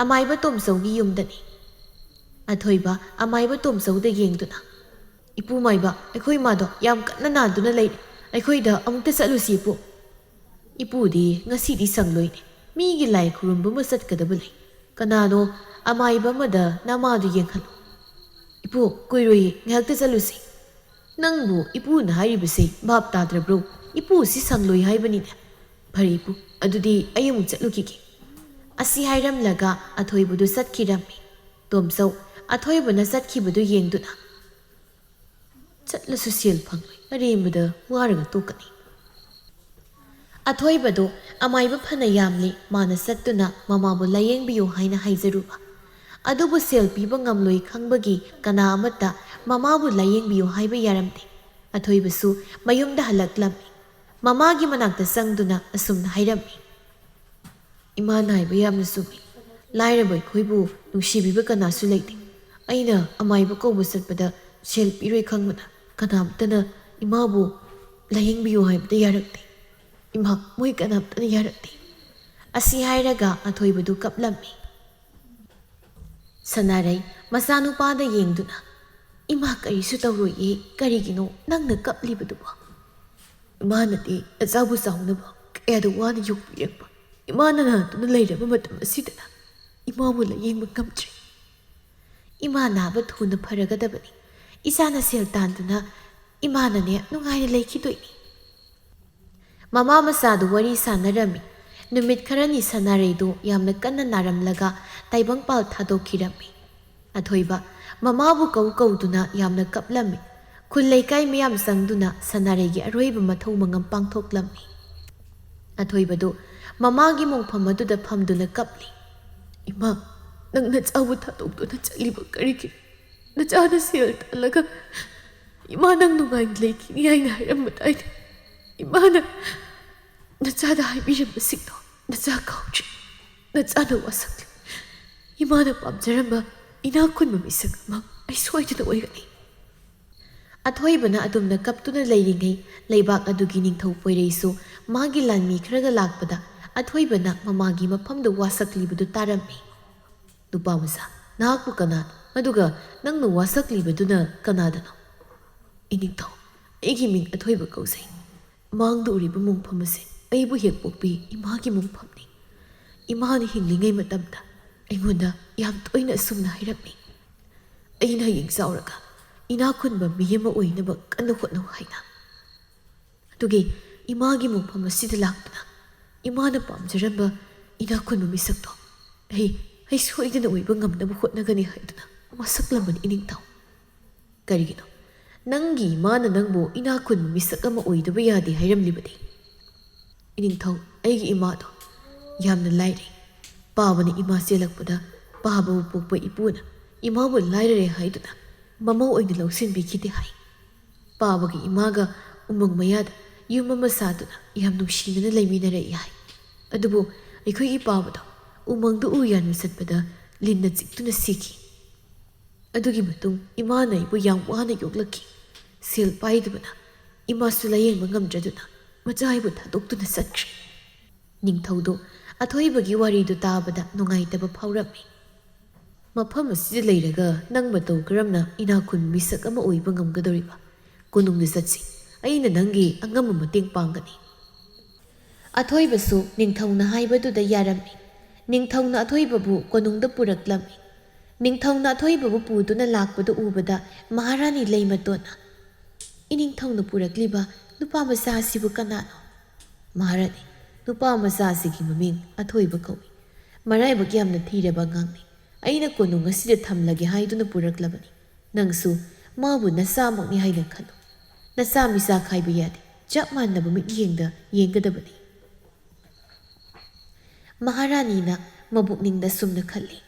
ꯑꯃꯥꯏꯕ ꯇꯣꯝꯆꯧꯒꯤ ꯌꯨꯝꯗꯅꯤ꯫ ꯑꯊꯣꯏꯕ ꯑꯃꯥꯏꯕ ꯇꯣꯝꯆꯧꯗ ꯌꯦꯡꯗꯨꯅ, "ꯏꯄꯨ ꯃꯥꯏꯕ, ꯑꯩꯈꯣꯏ ꯏꯃꯥꯗꯣ ꯌꯥꯝ ꯀꯟꯅ ꯅꯥꯗꯨꯅ ꯂꯩꯔꯤ꯫ ꯑꯩꯈꯣꯏꯗ ꯑꯃꯨꯛꯇ ꯆꯠꯂꯨꯁꯤ, ꯏꯄꯨ꯫" "ꯏꯄꯨꯗꯤ ꯉꯁꯤꯗꯤ ꯁꯪꯂꯣꯏꯅꯦ꯫ ꯃꯤꯒꯤ ꯂꯥꯏ ꯈꯨꯔꯨꯝꯕ ꯑꯃ ꯆꯠꯀꯗꯕ ꯂꯩ꯫ ꯀꯅꯥꯅꯣ ꯑꯃꯥꯏꯕ ꯑꯃꯗ ꯅꯃꯥꯗꯨ ꯌꯦꯡꯍꯜꯂꯨ꯫" "ꯏꯄꯨ, ꯀꯨꯏꯔꯣꯏꯌꯦ, ꯉꯥꯏꯍꯥꯛꯇ ꯆꯠꯂꯨꯁꯤ꯫" "ꯅꯪꯕꯨ ꯏꯄꯨꯅ ꯍꯥꯏꯔꯤꯕꯁꯤ ꯚꯥꯞ ꯇꯥꯗ꯭ꯔꯕ꯭ꯔꯣ? ꯏꯄꯨꯁꯤ ꯁꯪꯂꯣꯏ ꯍꯥꯏꯕꯅꯤꯅꯦ꯫" "ꯐꯔꯦ ꯏꯄꯨ, ꯑꯗꯨꯗꯤ ꯑꯩ ꯑꯃꯨꯛ ꯆꯠꯂꯨꯈꯤꯒꯦ꯫" ꯑꯁꯤ ꯍꯥꯏꯔꯝꯂꯒ ꯑꯊꯣꯏꯕꯗꯨ ꯆꯠꯈꯤꯔꯝꯃꯤ꯫ ꯇꯣꯝꯆꯧ ꯑꯊꯣꯏꯕꯅ ꯆꯠꯈꯤꯕꯗꯨ ꯌꯦꯡꯗꯨꯅ, "ꯆꯠꯂꯁꯨ ꯁꯦꯜ ꯐꯪꯂꯣꯏ, ꯑꯔꯦꯝꯕꯗ ꯋꯥꯔꯒ ꯇꯣꯛꯀꯅꯤ꯫" ꯑꯊꯣꯏꯕꯗꯨ ꯑꯃꯥꯏꯕ ꯐꯅ ꯌꯥꯝꯂꯤ, ꯃꯥꯅ ꯆꯠꯇꯨꯅ ꯃꯃꯥꯕꯨ ꯂꯥꯌꯦꯡꯕꯤꯌꯨ ꯍꯥꯏꯅ ꯍꯥꯏꯖꯔꯨꯕ꯫ ꯑꯗꯨꯕꯨ ꯁꯦꯜ ꯄꯤꯕ ꯉꯝꯂꯣꯏ ꯈꯪꯕꯒꯤ ꯀꯅꯥ ꯑꯃꯠꯇ ꯃꯃꯥꯕꯨ ꯂꯥꯌꯦꯡꯕꯤꯌꯨ ꯍꯥꯏꯕ ꯌꯥꯔꯝꯗꯦ꯫ ꯑꯊꯣꯏꯕꯁꯨ ꯃꯌꯨꯝꯗ ꯍꯜꯂꯛꯂꯝꯃꯤ꯫ ꯃꯃꯥꯒꯤ ꯃꯅꯥꯛꯇ ꯆꯪꯗꯨꯅ ꯑꯁꯨꯝꯅ ꯍꯥꯏꯔꯝꯃꯤ, "ꯏꯃꯥ ꯅꯥꯏꯕ ꯌꯥꯝꯅ ꯆꯨꯝꯃꯤ꯫ ꯂꯥꯏꯔꯕ ꯑꯩꯈꯣꯏꯕꯨ ꯅꯨꯡꯁꯤꯕꯤꯕ ꯀꯅꯥꯁꯨ ꯂꯩꯇꯦ꯫ ꯑꯩꯅ ꯑꯃꯥꯏꯕ ꯀꯧꯕ ꯆꯠꯄꯗ ꯁꯦꯜ ꯄꯤꯔꯣꯏ ꯈꯪꯕꯅ ꯀꯅꯥꯝꯇꯅ ꯏꯃꯥꯕꯨ ꯂꯥꯌꯦꯡꯕꯤꯌꯨ ꯍꯥꯏꯕꯗ ꯌꯥꯔꯛꯇꯦ꯫ ꯏꯃꯥ, ꯃꯣꯏ ꯀꯅꯥꯝꯇꯅ ꯌꯥꯔꯛꯇꯦ꯫" ꯑꯁꯤ ꯍꯥꯏꯔꯒ ꯑꯊꯣꯏꯕꯗꯨ ꯀꯞꯂꯝꯃꯤ꯫ ꯁꯅꯥꯔꯩ ꯃꯆꯥꯅꯨꯄꯥꯗ ꯌꯦꯡꯗꯨꯅ, "ꯏꯃꯥ ꯀꯔꯤꯁꯨ ꯇꯧꯔꯣꯏꯌꯦ, ꯀꯔꯤꯒꯤꯅꯣ ꯅꯪꯅ ꯀꯞꯂꯤꯕꯗꯨꯕꯣ? ꯏꯃꯥꯅꯗꯤ ꯅꯆꯥꯕꯨ ꯆꯥꯎꯅꯕ ꯀꯌꯥꯗ ꯋꯥꯅ ꯌꯣꯛꯄꯤꯔꯛꯄ꯫ ꯏꯃꯥꯅ ꯅꯥꯗꯨꯅ ꯂꯩꯔꯕ ꯃꯇꯝ ꯑꯁꯤꯗꯅ ꯏꯃꯥꯕꯨ ꯂꯥꯌꯦꯡꯕ ꯉꯝꯗ꯭ꯔꯤ꯫ ꯏꯃꯥ ꯅꯥꯕ ꯊꯨꯅ ꯐꯔꯒꯗꯕꯅꯤ꯫ ꯏꯆꯥꯅ ꯁꯦꯜ ꯇꯥꯟꯗꯨꯅ ꯏꯃꯥꯅꯅꯦ ꯅꯨꯡꯉꯥꯏꯅ ꯂꯩꯈꯤꯗꯣꯏꯅꯤ꯫" ꯃꯃꯥ ꯃꯆꯥꯗꯨ ꯋꯥꯔꯤ ꯁꯥꯟꯅꯔꯝꯃꯤ꯫ ꯅꯨꯃꯤꯠ ꯈꯔꯅꯤ ꯁꯅꯥꯔꯩꯗꯨ ꯌꯥꯝꯅ ꯀꯟꯅ ꯅꯥꯔꯝꯂꯒ ꯇꯥꯏꯕꯪꯄꯥꯜ ꯊꯥꯗꯣꯛꯈꯤꯔꯝꯃꯤ꯫ ꯑꯊꯣꯏꯕ ꯃꯃꯥꯕꯨ ꯀꯧ ꯀꯧꯗꯨꯅ ꯌꯥꯝꯅ ꯀꯞꯂꯝꯃꯤ꯫ ꯈꯨꯜ ꯂꯩꯀꯥꯏ ꯃꯌꯥꯝ ꯆꯪꯗꯨꯅ ꯁꯅꯥꯔꯩꯒꯤ ꯑꯔꯣꯏꯕ ꯃꯊꯧ ꯃꯉꯝ ꯄꯥꯡꯊꯣꯛꯂꯝꯃꯤ꯫ ꯑꯊꯣꯏꯕꯗꯨ ꯃꯃꯥꯒꯤ ꯃꯣꯡꯐꯝ ꯑꯗꯨꯗ ꯐꯝꯗꯨꯅ ꯀꯞꯂꯤ꯫ "ꯏꯃꯥ, ꯅꯪ ꯅꯆꯥꯕꯨ ꯊꯥꯗꯣꯛꯇꯨꯅ ꯆꯠꯂꯤꯕ ꯀꯔꯤꯒꯤꯅꯣ? ꯅꯆꯥꯅ ꯁꯦꯜ ꯇꯥꯜꯂꯒ ꯏꯃꯥ ꯅꯪ ꯅꯨꯡꯉꯥꯏꯅ ꯂꯩꯈꯤꯅꯤ ꯍꯥꯏꯅ ꯍꯥꯏꯔꯝꯕꯗꯥꯏꯅꯦ? ꯏꯃꯥꯅ ꯅꯆꯥꯗ ꯍꯥꯏꯕꯤꯔꯝꯕꯁꯤꯡꯗꯣ ꯅꯆꯥ ꯀꯥꯎꯗ꯭ꯔꯤ꯫ ꯅꯆꯥꯅ ꯋꯥꯁꯛꯂꯤ꯫ ꯏꯃꯥꯅ ꯄꯥꯝꯖꯔꯝꯕ ꯏꯅꯥꯛ ꯈꯨꯟꯕ ꯃꯤꯁꯛ ꯑꯃ ꯑꯩ ꯁꯣꯏꯗꯅ ꯑꯣꯏꯒꯅꯤ꯫" ꯑꯊꯣꯏꯕꯅ ꯑꯗꯨꯝꯅ ꯀꯞꯇꯨꯅ ꯂꯩꯔꯤꯉꯩ, ꯂꯩꯕꯥꯛ ꯑꯗꯨꯒꯤ ꯅꯤꯡꯊꯧ ꯄꯣꯏꯔꯩꯁꯨ ꯃꯥꯒꯤ ꯂꯥꯟꯃꯤ ꯈꯔꯒ ꯂꯥꯛꯄꯗ ꯑꯊꯣꯏꯕꯅ ꯃꯃꯥꯒꯤ ꯃꯐꯝꯗ ꯋꯥꯁꯛꯂꯤꯕꯗꯨ ꯇꯥꯔꯝꯃꯤ꯫ "ꯅꯨꯄꯥ ꯃꯆꯥ, ꯅꯍꯥꯛꯄꯨ ꯀꯅꯥꯅꯣ? ꯑꯗꯨꯒ ꯅꯪꯅ ꯋꯥꯁꯛꯂꯤꯕꯗꯨꯅ ꯀꯅꯥꯗꯅꯣ?" "ꯏꯅꯤꯡꯊꯧ, ꯑꯩꯒꯤ ꯃꯤꯡ ꯑꯊꯣꯏꯕ ꯀꯧꯖꯩ꯫ ꯃꯥꯡꯗ ꯎꯔꯤꯕ ꯃꯣꯡꯐꯝ ꯑꯁꯤ ꯑꯩꯕꯨ ꯍꯦꯛ ꯄꯣꯛꯄꯤ ꯏꯃꯥꯒꯤ ꯃꯣꯡꯐꯝꯅꯤ꯫ ꯏꯃꯥꯅ ꯍꯤꯡꯂꯤꯉꯩ ꯃꯇꯝꯗ ꯑꯩꯉꯣꯟꯗ ꯌꯥꯝ ꯇꯣꯏꯅ ꯑꯁꯨꯝꯅ ꯍꯥꯏꯔꯝꯃꯤ, 'ꯑꯩꯅ ꯍꯌꯦꯡ ꯆꯥꯎꯔꯒ ꯏꯅꯥꯛ ꯈꯨꯟꯕ ꯃꯤ ꯑꯃ ꯑꯣꯏꯅꯕ ꯀꯟꯅ ꯍꯣꯠꯅꯧ' ꯍꯥꯏꯅ꯫ ꯑꯗꯨꯒꯤ ꯏꯃꯥꯒꯤ ꯃꯣꯡꯐꯝ ꯑꯁꯤꯗ ꯂꯥꯛꯇꯨꯅ ꯏꯃꯥꯅ ꯄꯥꯝꯖꯔꯝꯕ ꯏꯅꯥꯛ ꯈꯨꯟꯕ ꯃꯤꯁꯛꯇꯣ ꯑꯩ ꯑꯩ ꯁꯣꯏꯗꯅ ꯑꯣꯏꯕ ꯉꯝꯅꯕ ꯍꯣꯠꯅꯒꯅꯤ ꯍꯥꯏꯗꯨꯅ ꯋꯥꯁꯛꯂꯝꯕꯅꯤ ꯏꯅꯤꯡꯊꯧ꯫ ꯀꯔꯤꯒꯤꯅꯣ? ꯅꯪꯒꯤ ꯏꯃꯥꯅ ꯅꯪꯕꯨ ꯏꯅꯥꯛ ꯈꯨꯟꯕ ꯃꯤꯁꯛ ꯑꯃ ꯑꯣꯏꯗꯕ ꯌꯥꯗꯦ ꯍꯥꯏꯔꯝꯂꯤꯕꯗꯤ? ꯏꯅꯤꯡꯊꯧ, ꯑꯩꯒꯤ ꯏꯃꯥꯗꯣ ꯌꯥꯝꯅ ꯂꯥꯏꯔꯩ꯫ ꯄꯥꯕꯅ ꯏꯃꯥ ꯆꯦꯜꯂꯛꯄꯗ ꯄꯥꯕꯕꯨ ꯄꯣꯛꯄ ꯏꯄꯨꯅ ꯏꯃꯥꯕꯨ ꯂꯥꯏꯔꯔꯦ ꯍꯥꯏꯗꯨꯅ ꯃꯃꯧ ꯑꯣꯏꯅ ꯂꯧꯁꯤꯟꯕꯤꯈꯤꯗꯦ ꯍꯥꯏ꯫ ꯄꯥꯕꯒ ꯏꯃꯥꯒ ꯎꯃꯪ ꯃꯌꯥꯗ ꯌꯨꯝ ꯑꯃ ꯁꯥꯗꯨꯅ ꯌꯥꯝ ꯅꯨꯡꯁꯤꯅꯅ ꯂꯩꯃꯤꯟꯅꯔꯛꯏ ꯍꯥꯏ꯫ ꯑꯗꯨꯕꯨ ꯑꯩꯈꯣꯏꯒꯤ ꯄꯥꯕꯗꯣ ꯎꯃꯪꯗ ꯎ ꯌꯥꯟꯕ ꯆꯠꯄꯗ ꯂꯤꯟꯅ ꯆꯤꯛꯇꯨꯅ ꯁꯤꯈꯤ꯫ ꯑꯗꯨꯒꯤ ꯃꯇꯨꯡ ꯏꯃꯥꯅ ꯑꯩꯕꯨ ꯌꯥꯝ ꯋꯥꯅ ꯌꯣꯛꯂꯛꯈꯤ꯫ ꯁꯦꯜ ꯄꯥꯏꯗꯕꯅ ꯏꯃꯥꯁꯨ ꯂꯥꯌꯦꯡꯕ ꯉꯝꯗ꯭ꯔꯗꯨꯅ ꯃꯆꯥ ꯑꯩꯕꯨ ꯊꯥꯗꯣꯛꯇꯨꯅ ꯆꯠꯈ꯭ꯔꯦ꯫ ꯅꯤꯡꯊꯧꯗꯨ ꯑꯊꯣꯏꯕꯒꯤ ꯋꯥꯔꯤꯗꯨ ꯇꯥꯕꯗ ꯅꯨꯡꯉꯥꯏꯇꯕ ꯐꯥꯎꯔꯝꯃꯤ꯫ ꯃꯐꯝ ꯑꯁꯤꯗ ꯂꯩꯔꯒ ꯅꯪ ꯃꯇꯧ ꯀꯔꯝꯅ ꯏꯅꯥꯛ ꯈꯨꯟꯕ ꯃꯤꯁꯛ ꯑꯃ ꯑꯣꯏꯕ ꯉꯝꯒꯗꯧꯔꯤꯕ? ꯀꯣꯅꯨꯡꯗ ꯆꯠꯁꯤ꯫ ꯑꯩꯅ ꯅꯪꯒꯤ ꯑꯉꯝꯕ ꯃꯇꯦꯡ ꯄꯥꯡꯒꯅꯤ꯫ ꯑꯊꯣꯏꯕꯁꯨ ꯅꯤꯡꯊꯧꯅ ꯍꯥꯏꯕꯗꯨꯗ ꯌꯥꯔꯝꯃꯤ꯫ ꯅꯤꯡꯊꯧꯅ ꯑꯊꯣꯏꯕꯕꯨ ꯀꯣꯅꯨꯡꯗ ꯄꯨꯔꯛꯂꯝꯃꯤ꯫ ꯅꯤꯡꯊꯧꯅ ꯑꯊꯣꯏꯕꯕꯨ ꯄꯨꯗꯨꯅ ꯂꯥꯛꯄꯗꯨ ꯎꯕꯗ ꯃꯍꯥꯔꯥꯅꯤ ꯂꯩꯃꯇꯣꯟꯅ, "ꯏꯅꯤꯡꯊꯧꯅ ꯄꯨꯔꯛꯂꯤꯕ ꯅꯨꯄꯥ ꯃꯆꯥ ꯑꯁꯤꯕꯨ ꯀꯅꯥꯅꯣ?" ꯃꯍꯥꯔꯥꯅꯤ, ꯅꯨꯄꯥ ꯃꯆꯥ ꯑꯁꯤꯒꯤ ꯃꯃꯤꯡ ꯑꯊꯣꯏꯕ ꯀꯧꯏ꯫ ꯃꯔꯥꯏꯕꯛ ꯌꯥꯝꯅ ꯊꯤꯔꯕ ꯑꯉꯥꯡꯅꯤ꯫ ꯑꯩꯅ ꯀꯣꯅꯨꯡ ꯑꯁꯤꯗ ꯊꯝꯂꯒꯦ ꯍꯥꯏꯗꯨꯅ ꯄꯨꯔꯛꯂꯕꯅꯤ꯫ ꯅꯪꯁꯨ ꯃꯥꯕꯨ ꯅꯆꯥꯃꯛꯅꯤ ꯍꯥꯏꯅ ꯈꯜꯂꯨ꯫ ꯅꯆꯥ ꯃꯤꯆꯥ ꯈꯥꯏꯕ ꯌꯥꯗꯦ꯫ ꯆꯞ ꯃꯥꯟꯅꯕ ꯃꯤꯠꯌꯦꯡꯗ ꯌꯦꯡꯒꯗꯕꯅꯤ꯫ ꯃꯍꯥꯔꯥꯅꯤꯅ ꯃꯕꯨꯛꯅꯤꯡꯗ ꯁꯨꯝꯅ ꯈꯜꯂꯤ,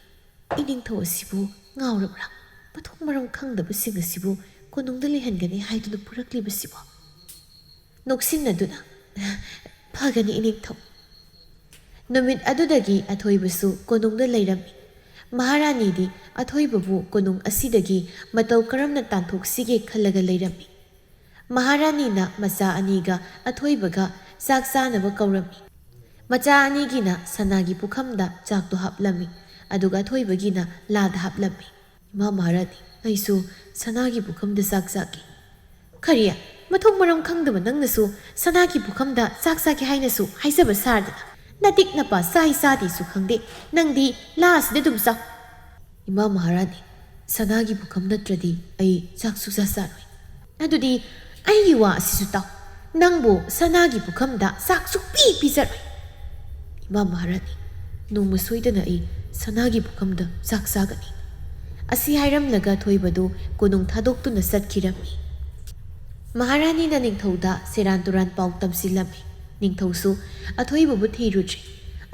"ꯏꯅꯤꯡꯊꯧ ꯑꯁꯤꯕꯨ ꯉꯥꯎꯔꯕ꯭ꯔꯥ? ꯃꯊꯣꯡ ꯃꯔꯝ ꯈꯪꯗꯕꯁꯤꯡ ꯑꯁꯤꯕꯨ ꯀꯣꯅꯨꯡꯗ ꯂꯩꯍꯟꯒꯅꯤ ꯍꯥꯏꯗꯨꯅ ꯄꯨꯔꯛꯂꯤꯕꯁꯤꯕꯣ?" ꯅꯣꯛꯁꯤꯟꯅꯗꯨꯅ, "ꯐꯒꯅꯤ ꯏꯅꯤꯡꯊꯧ꯫" ꯅꯨꯃꯤꯠ ꯑꯗꯨꯗꯒꯤ ꯑꯊꯣꯏꯕꯁꯨ ꯀꯣꯅꯨꯡꯗ ꯂꯩꯔꯝꯃꯤ꯫ ꯃꯍꯥꯔꯥꯅꯤꯗꯤ ꯑꯊꯣꯏꯕꯕꯨ ꯀꯣꯅꯨꯡ ꯑꯁꯤꯗꯒꯤ ꯃꯇꯧ ꯀꯔꯝꯅ ꯇꯥꯟꯊꯣꯛꯁꯤꯒꯦ ꯈꯜꯂꯒ ꯂꯩꯔꯝꯃꯤ꯫ ꯃꯍꯥꯔꯥꯅꯤꯅ ꯃꯆꯥ ꯑꯅꯤꯒ ꯑꯊꯣꯏꯕꯒ ꯆꯥꯛ ꯆꯥꯅꯕ ꯀꯧꯔꯝꯃꯤ꯫ ꯃꯆꯥ ꯑꯅꯤꯒꯤꯅ ꯁꯅꯥꯒꯤ ꯄꯨꯈꯝꯗ ꯆꯥꯛꯇꯨ ꯍꯥꯞꯂꯝꯃꯤ, ꯑꯗꯨꯒ ꯑꯊꯣꯏꯕꯒꯤꯅ ꯂꯥꯗ ꯍꯥꯞꯂꯝꯃꯤ꯫ "ꯏꯃꯥ ꯃꯍꯥꯔꯥꯅꯤ, ꯑꯩꯁꯨ ꯁꯅꯥꯒꯤ ꯄꯨꯈꯝꯗ ꯆꯥꯛ ꯆꯥꯒꯦ꯫" "ꯀꯔꯤ? ꯃꯊꯣꯡ ꯃꯔꯝ ꯈꯪꯗꯕ ꯅꯪꯅꯁꯨ ꯁꯅꯥꯒꯤ ꯄꯨꯈꯝꯗ ꯆꯥꯛ ꯆꯥꯒꯦ ꯍꯥꯏꯅꯁꯨ ꯍꯥꯏꯖꯕ ꯁꯥꯔꯗꯅ? ꯅꯇꯤꯛ ꯅꯄꯥ ꯆꯥꯏ ꯆꯥꯗꯦꯁꯨ ꯈꯪꯗꯦ, ꯅꯪꯗꯤ ꯂꯥ ꯑꯁꯤꯗ ꯑꯗꯨꯝ ꯆꯥꯎ꯫" "ꯏꯃꯥ ꯃꯍꯥꯔꯥꯅꯤ, ꯁꯅꯥꯒꯤ ꯄꯨꯈꯝ ꯅꯠꯇ꯭ꯔꯗꯤ ꯑꯩ ꯆꯥꯛ ꯁꯨꯛꯆꯥ ꯆꯥꯔꯣꯏ꯫" "ꯑꯗꯨꯗꯤ ꯑꯩꯒꯤ ꯋꯥ ꯑꯁꯤꯁꯨ ꯇꯥꯎ, ꯅꯪꯕꯨ ꯁꯅꯥꯒꯤ ꯄꯨꯈꯝꯗ ꯆꯥꯛ ꯁꯨꯛꯄꯤ ꯄꯤꯖꯔꯣꯏ꯫" "ꯏꯃꯥ ꯃꯍꯥꯔꯥꯅꯤ, ꯅꯣꯡꯃ ꯁꯣꯏꯗꯅ ꯑꯩ ꯁꯅꯥꯒꯤ ꯄꯨꯈꯝꯗ ꯆꯥꯛ ꯆꯥꯒꯅꯤ꯫ ꯑꯁꯤ ꯍꯥꯏꯔꯝꯂꯒ ꯑꯊꯣꯏꯕꯗꯨ ꯀꯣꯅꯨꯡ ꯊꯥꯗꯣꯛꯇꯨꯅ ꯆꯠꯈꯤꯔꯝꯃꯤ꯫ ꯃꯍꯥꯔꯥꯅꯤꯅ ꯅꯤꯡꯊꯧꯗ ꯁꯦꯔꯥꯟ ꯇꯨꯔꯥꯟ ꯄꯥꯎ ꯇꯝꯁꯤꯜꯂꯝꯃꯤ꯫ ꯅꯤꯡꯊꯧꯁꯨ ꯑꯊꯣꯏꯕꯕꯨ ꯊꯤꯔꯨꯗ꯭ꯔꯤ꯫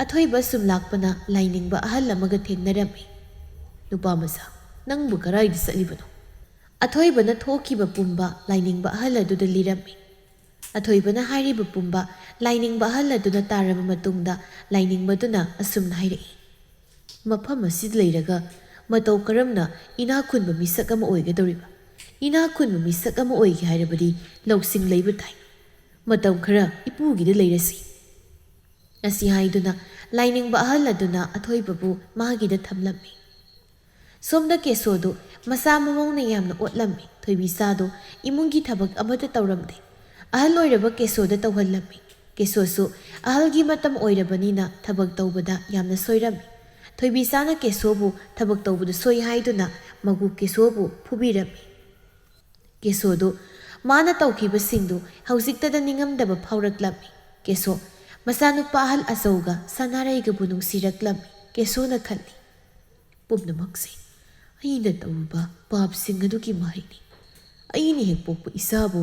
ꯑꯊꯣꯏꯕ ꯁꯨꯝ ꯂꯥꯛꯄꯅ ꯂꯥꯏꯅꯤꯡꯕ ꯑꯍꯜ ꯑꯃꯒ ꯊꯦꯡꯅꯔꯝꯃꯤ꯫ "ꯅꯨꯄꯥ ꯃꯆꯥ, ꯅꯪꯕꯨ ꯀꯗꯥꯏꯗ ꯆꯠꯂꯤꯕꯅꯣ?" ꯑꯊꯣꯏꯕꯅ ꯊꯣꯛꯈꯤꯕ ꯄꯨꯝꯕ ꯂꯥꯏꯅꯤꯡꯕ ꯑꯍꯜ ꯑꯗꯨꯗ ꯂꯤꯔꯝꯃꯤ꯫ ꯑꯊꯣꯏꯕꯅ ꯍꯥꯏꯔꯤꯕ ꯄꯨꯝꯕ ꯂꯥꯏꯅꯤꯡꯕ ꯑꯍꯜ ꯑꯗꯨꯅ ꯇꯥꯔꯕ ꯃꯇꯨꯡꯗ ꯂꯥꯏꯅꯤꯡꯕꯗꯨꯅ ꯑꯁꯨꯝꯅ ꯍꯥꯏꯔꯛꯏ, "ꯃꯐꯝ ꯑꯁꯤꯗ ꯂꯩꯔꯒ ꯃꯇꯧ ꯀꯔꯝꯅ ꯏꯅꯥꯛ ꯈꯨꯟꯕ ꯃꯤꯁꯛ ꯑꯃ ꯑꯣꯏꯒꯗꯧꯔꯤꯕ? ꯏꯅꯥꯛ ꯈꯨꯟꯕ ꯃꯤꯁꯛ ꯑꯃ ꯑꯣꯏꯒꯦ ꯍꯥꯏꯔꯕꯗꯤ ꯂꯧꯁꯤꯡ ꯂꯩꯕ ꯇꯥꯏ꯫ ꯃꯇꯝ ꯈꯔ ꯏꯄꯨꯒꯤꯗ ꯂꯩꯔꯁꯤ"꯫ ꯑꯁꯤ ꯍꯥꯏꯗꯨꯅ ꯂꯥꯏꯅꯤꯡꯕ ꯑꯍꯜ ꯑꯗꯨꯅ ꯑꯊꯣꯏꯕꯕꯨ ꯃꯥꯒꯤꯗ ꯊꯝꯂꯝꯃꯤ꯫ ꯁꯣꯝꯗ ꯀꯦꯁꯣꯗꯨ ꯃꯆꯥ ꯃꯃꯧꯅ ꯌꯥꯝꯅ ꯑꯣꯠꯂꯝꯃꯤ꯫ ꯊꯣꯏꯕꯤꯆꯥꯗꯨ ꯏꯃꯨꯡꯒꯤ ꯊꯕꯛ ꯑꯃꯠꯇ ꯇꯧꯔꯝꯗꯦ꯫ ꯑꯍꯜ ꯑꯣꯏꯔꯕ ꯀꯦꯁꯣꯗ ꯇꯧꯍꯜꯂꯝꯃꯤ꯫ ꯀꯦꯁꯣꯁꯨ ꯑꯍꯜꯒꯤ ꯃꯇꯝ ꯑꯣꯏꯔꯕꯅꯤꯅ ꯊꯕꯛ ꯇꯧꯕꯗ ꯌꯥꯝꯅ ꯁꯣꯏꯔꯝꯃꯤ꯫ ꯊꯣꯏꯕꯤꯆꯥꯅ ꯀꯦꯁꯣꯕꯨ ꯊꯕꯛ ꯇꯧꯕꯗ ꯁꯣꯏ ꯍꯥꯏꯗꯨꯅ ꯃꯒꯨ ꯀꯦꯁꯣꯕꯨ ꯐꯨꯕꯤꯔꯝꯃꯤ꯫ ꯀꯦꯁꯣꯗꯨ ꯃꯥꯅ ꯇꯧꯈꯤꯕꯁꯤꯡꯗꯨ ꯍꯧꯖꯤꯛꯇꯗ ꯅꯤꯡꯉꯝꯗꯕ ꯐꯥꯎꯔꯛꯂꯝꯃꯤ꯫ ꯀꯦꯁꯣ ꯃꯆꯥꯅꯨꯄꯥ ꯑꯍꯜ ꯑꯆꯧꯒ ꯁꯅꯥꯔꯩꯒꯕꯨ ꯅꯨꯡꯁꯤꯔꯛꯂꯝꯃꯤ꯫ ꯀꯦꯁꯣꯅ ꯈꯜꯂꯤ, "ꯄꯨꯝꯅꯃꯛꯁꯦ ꯑꯩꯅ ꯇꯧꯔꯨꯕ ꯄꯥꯞꯁꯤꯡ ꯑꯗꯨꯒꯤ ꯃꯍꯩꯅꯤ꯫ ꯑꯩꯅ ꯍꯦꯛ ꯄꯣꯛꯄ ꯏꯆꯥꯕꯨ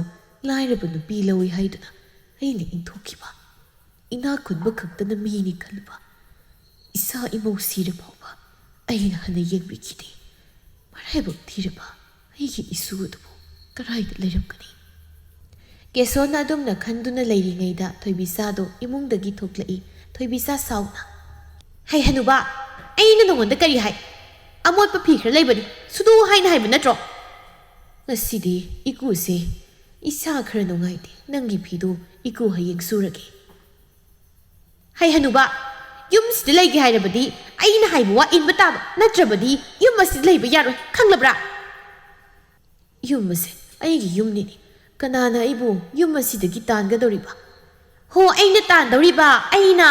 ꯂꯥꯏꯔꯕ ꯅꯨꯄꯤ ꯂꯧꯏ ꯍꯥꯏꯗꯨꯅ ꯑꯩꯅ ꯏꯟꯊꯣꯛꯈꯤꯕ꯫ ꯏꯅꯥꯛ ꯈꯨꯟꯕ ꯈꯛꯇꯅ ꯃꯤꯅꯤ ꯈꯜꯂꯨꯕ꯫ ꯏꯆꯥ ꯏꯃꯧ ꯁꯤꯔ ꯐꯥꯎꯕ ꯑꯩꯅ ꯍꯟꯅ ꯌꯦꯡꯕꯤꯈꯤꯗꯦ꯫ ꯃꯔꯥꯏꯕꯛ ꯊꯤꯔꯕ ꯑꯩꯒꯤ ꯏꯁꯨ ꯑꯗꯨꯕꯨ ꯀꯔꯥꯏꯗ ꯂꯩꯔꯝꯒꯅꯤ?" ꯀꯦꯁꯣꯅ ꯑꯗꯨꯝꯅ ꯈꯟꯗꯨꯅ ꯂꯩꯔꯤꯉꯩꯗ ꯊꯣꯏꯕꯤꯆꯥꯗꯣ ꯏꯃꯨꯡꯗꯒꯤ ꯊꯣꯛꯂꯛꯏ꯫ ꯊꯣꯏꯕꯤꯆꯥ ꯁꯥꯎꯅ, "ꯍꯩ ꯍꯅꯨꯕ, ꯑꯩꯅ ꯅꯉꯣꯟꯗ ꯀꯔꯤ ꯍꯥꯏ? ꯑꯃꯣꯠꯄ ꯐꯤ ꯈꯔ ꯂꯩꯕꯅꯤ, ꯁꯨꯗꯣꯛꯎ ꯍꯥꯏꯅ ꯍꯥꯏꯕ ꯅꯠꯇ꯭ꯔꯣ? ꯉꯁꯤꯗꯤ ꯏꯀꯨꯁꯦ ꯏꯁꯥ ꯈꯔ ꯅꯨꯡꯉꯥꯏꯇꯦ, ꯅꯪꯒꯤ ꯐꯤꯗꯣ ꯏꯀꯨ ꯍꯌꯦꯡ ꯁꯨꯔꯒꯦ"꯫ "ꯍꯩ ꯍꯅꯨꯕ, ꯌꯨꯝꯁꯤꯗ ꯂꯩꯒꯦ ꯍꯥꯏꯔꯕꯗꯤ ꯑꯩꯅ ꯍꯥꯏꯕ ꯋꯥ ꯏꯟꯕ ꯇꯥꯕ, ꯅꯠꯇ꯭ꯔꯕꯗꯤ ꯌꯨꯝ ꯑꯁꯤꯗ ꯂꯩꯕ ꯌꯥꯔꯣꯏ, ꯈꯪꯂꯕ꯭ꯔꯥ?" "ꯌꯨꯝ ꯑꯁꯦ ꯑꯩꯒꯤ ꯌꯨꯝꯅꯤꯅꯦ, ꯀꯅꯥꯅ ꯑꯩꯕꯨ ꯌꯨꯝ ꯑꯁꯤꯗꯒꯤ ꯇꯥꯟꯒꯗꯧꯔꯤꯕ?" "ꯍꯣ, ꯑꯩꯅ ꯇꯥꯟꯗꯧꯔꯤꯕ, ꯑꯩꯅ!"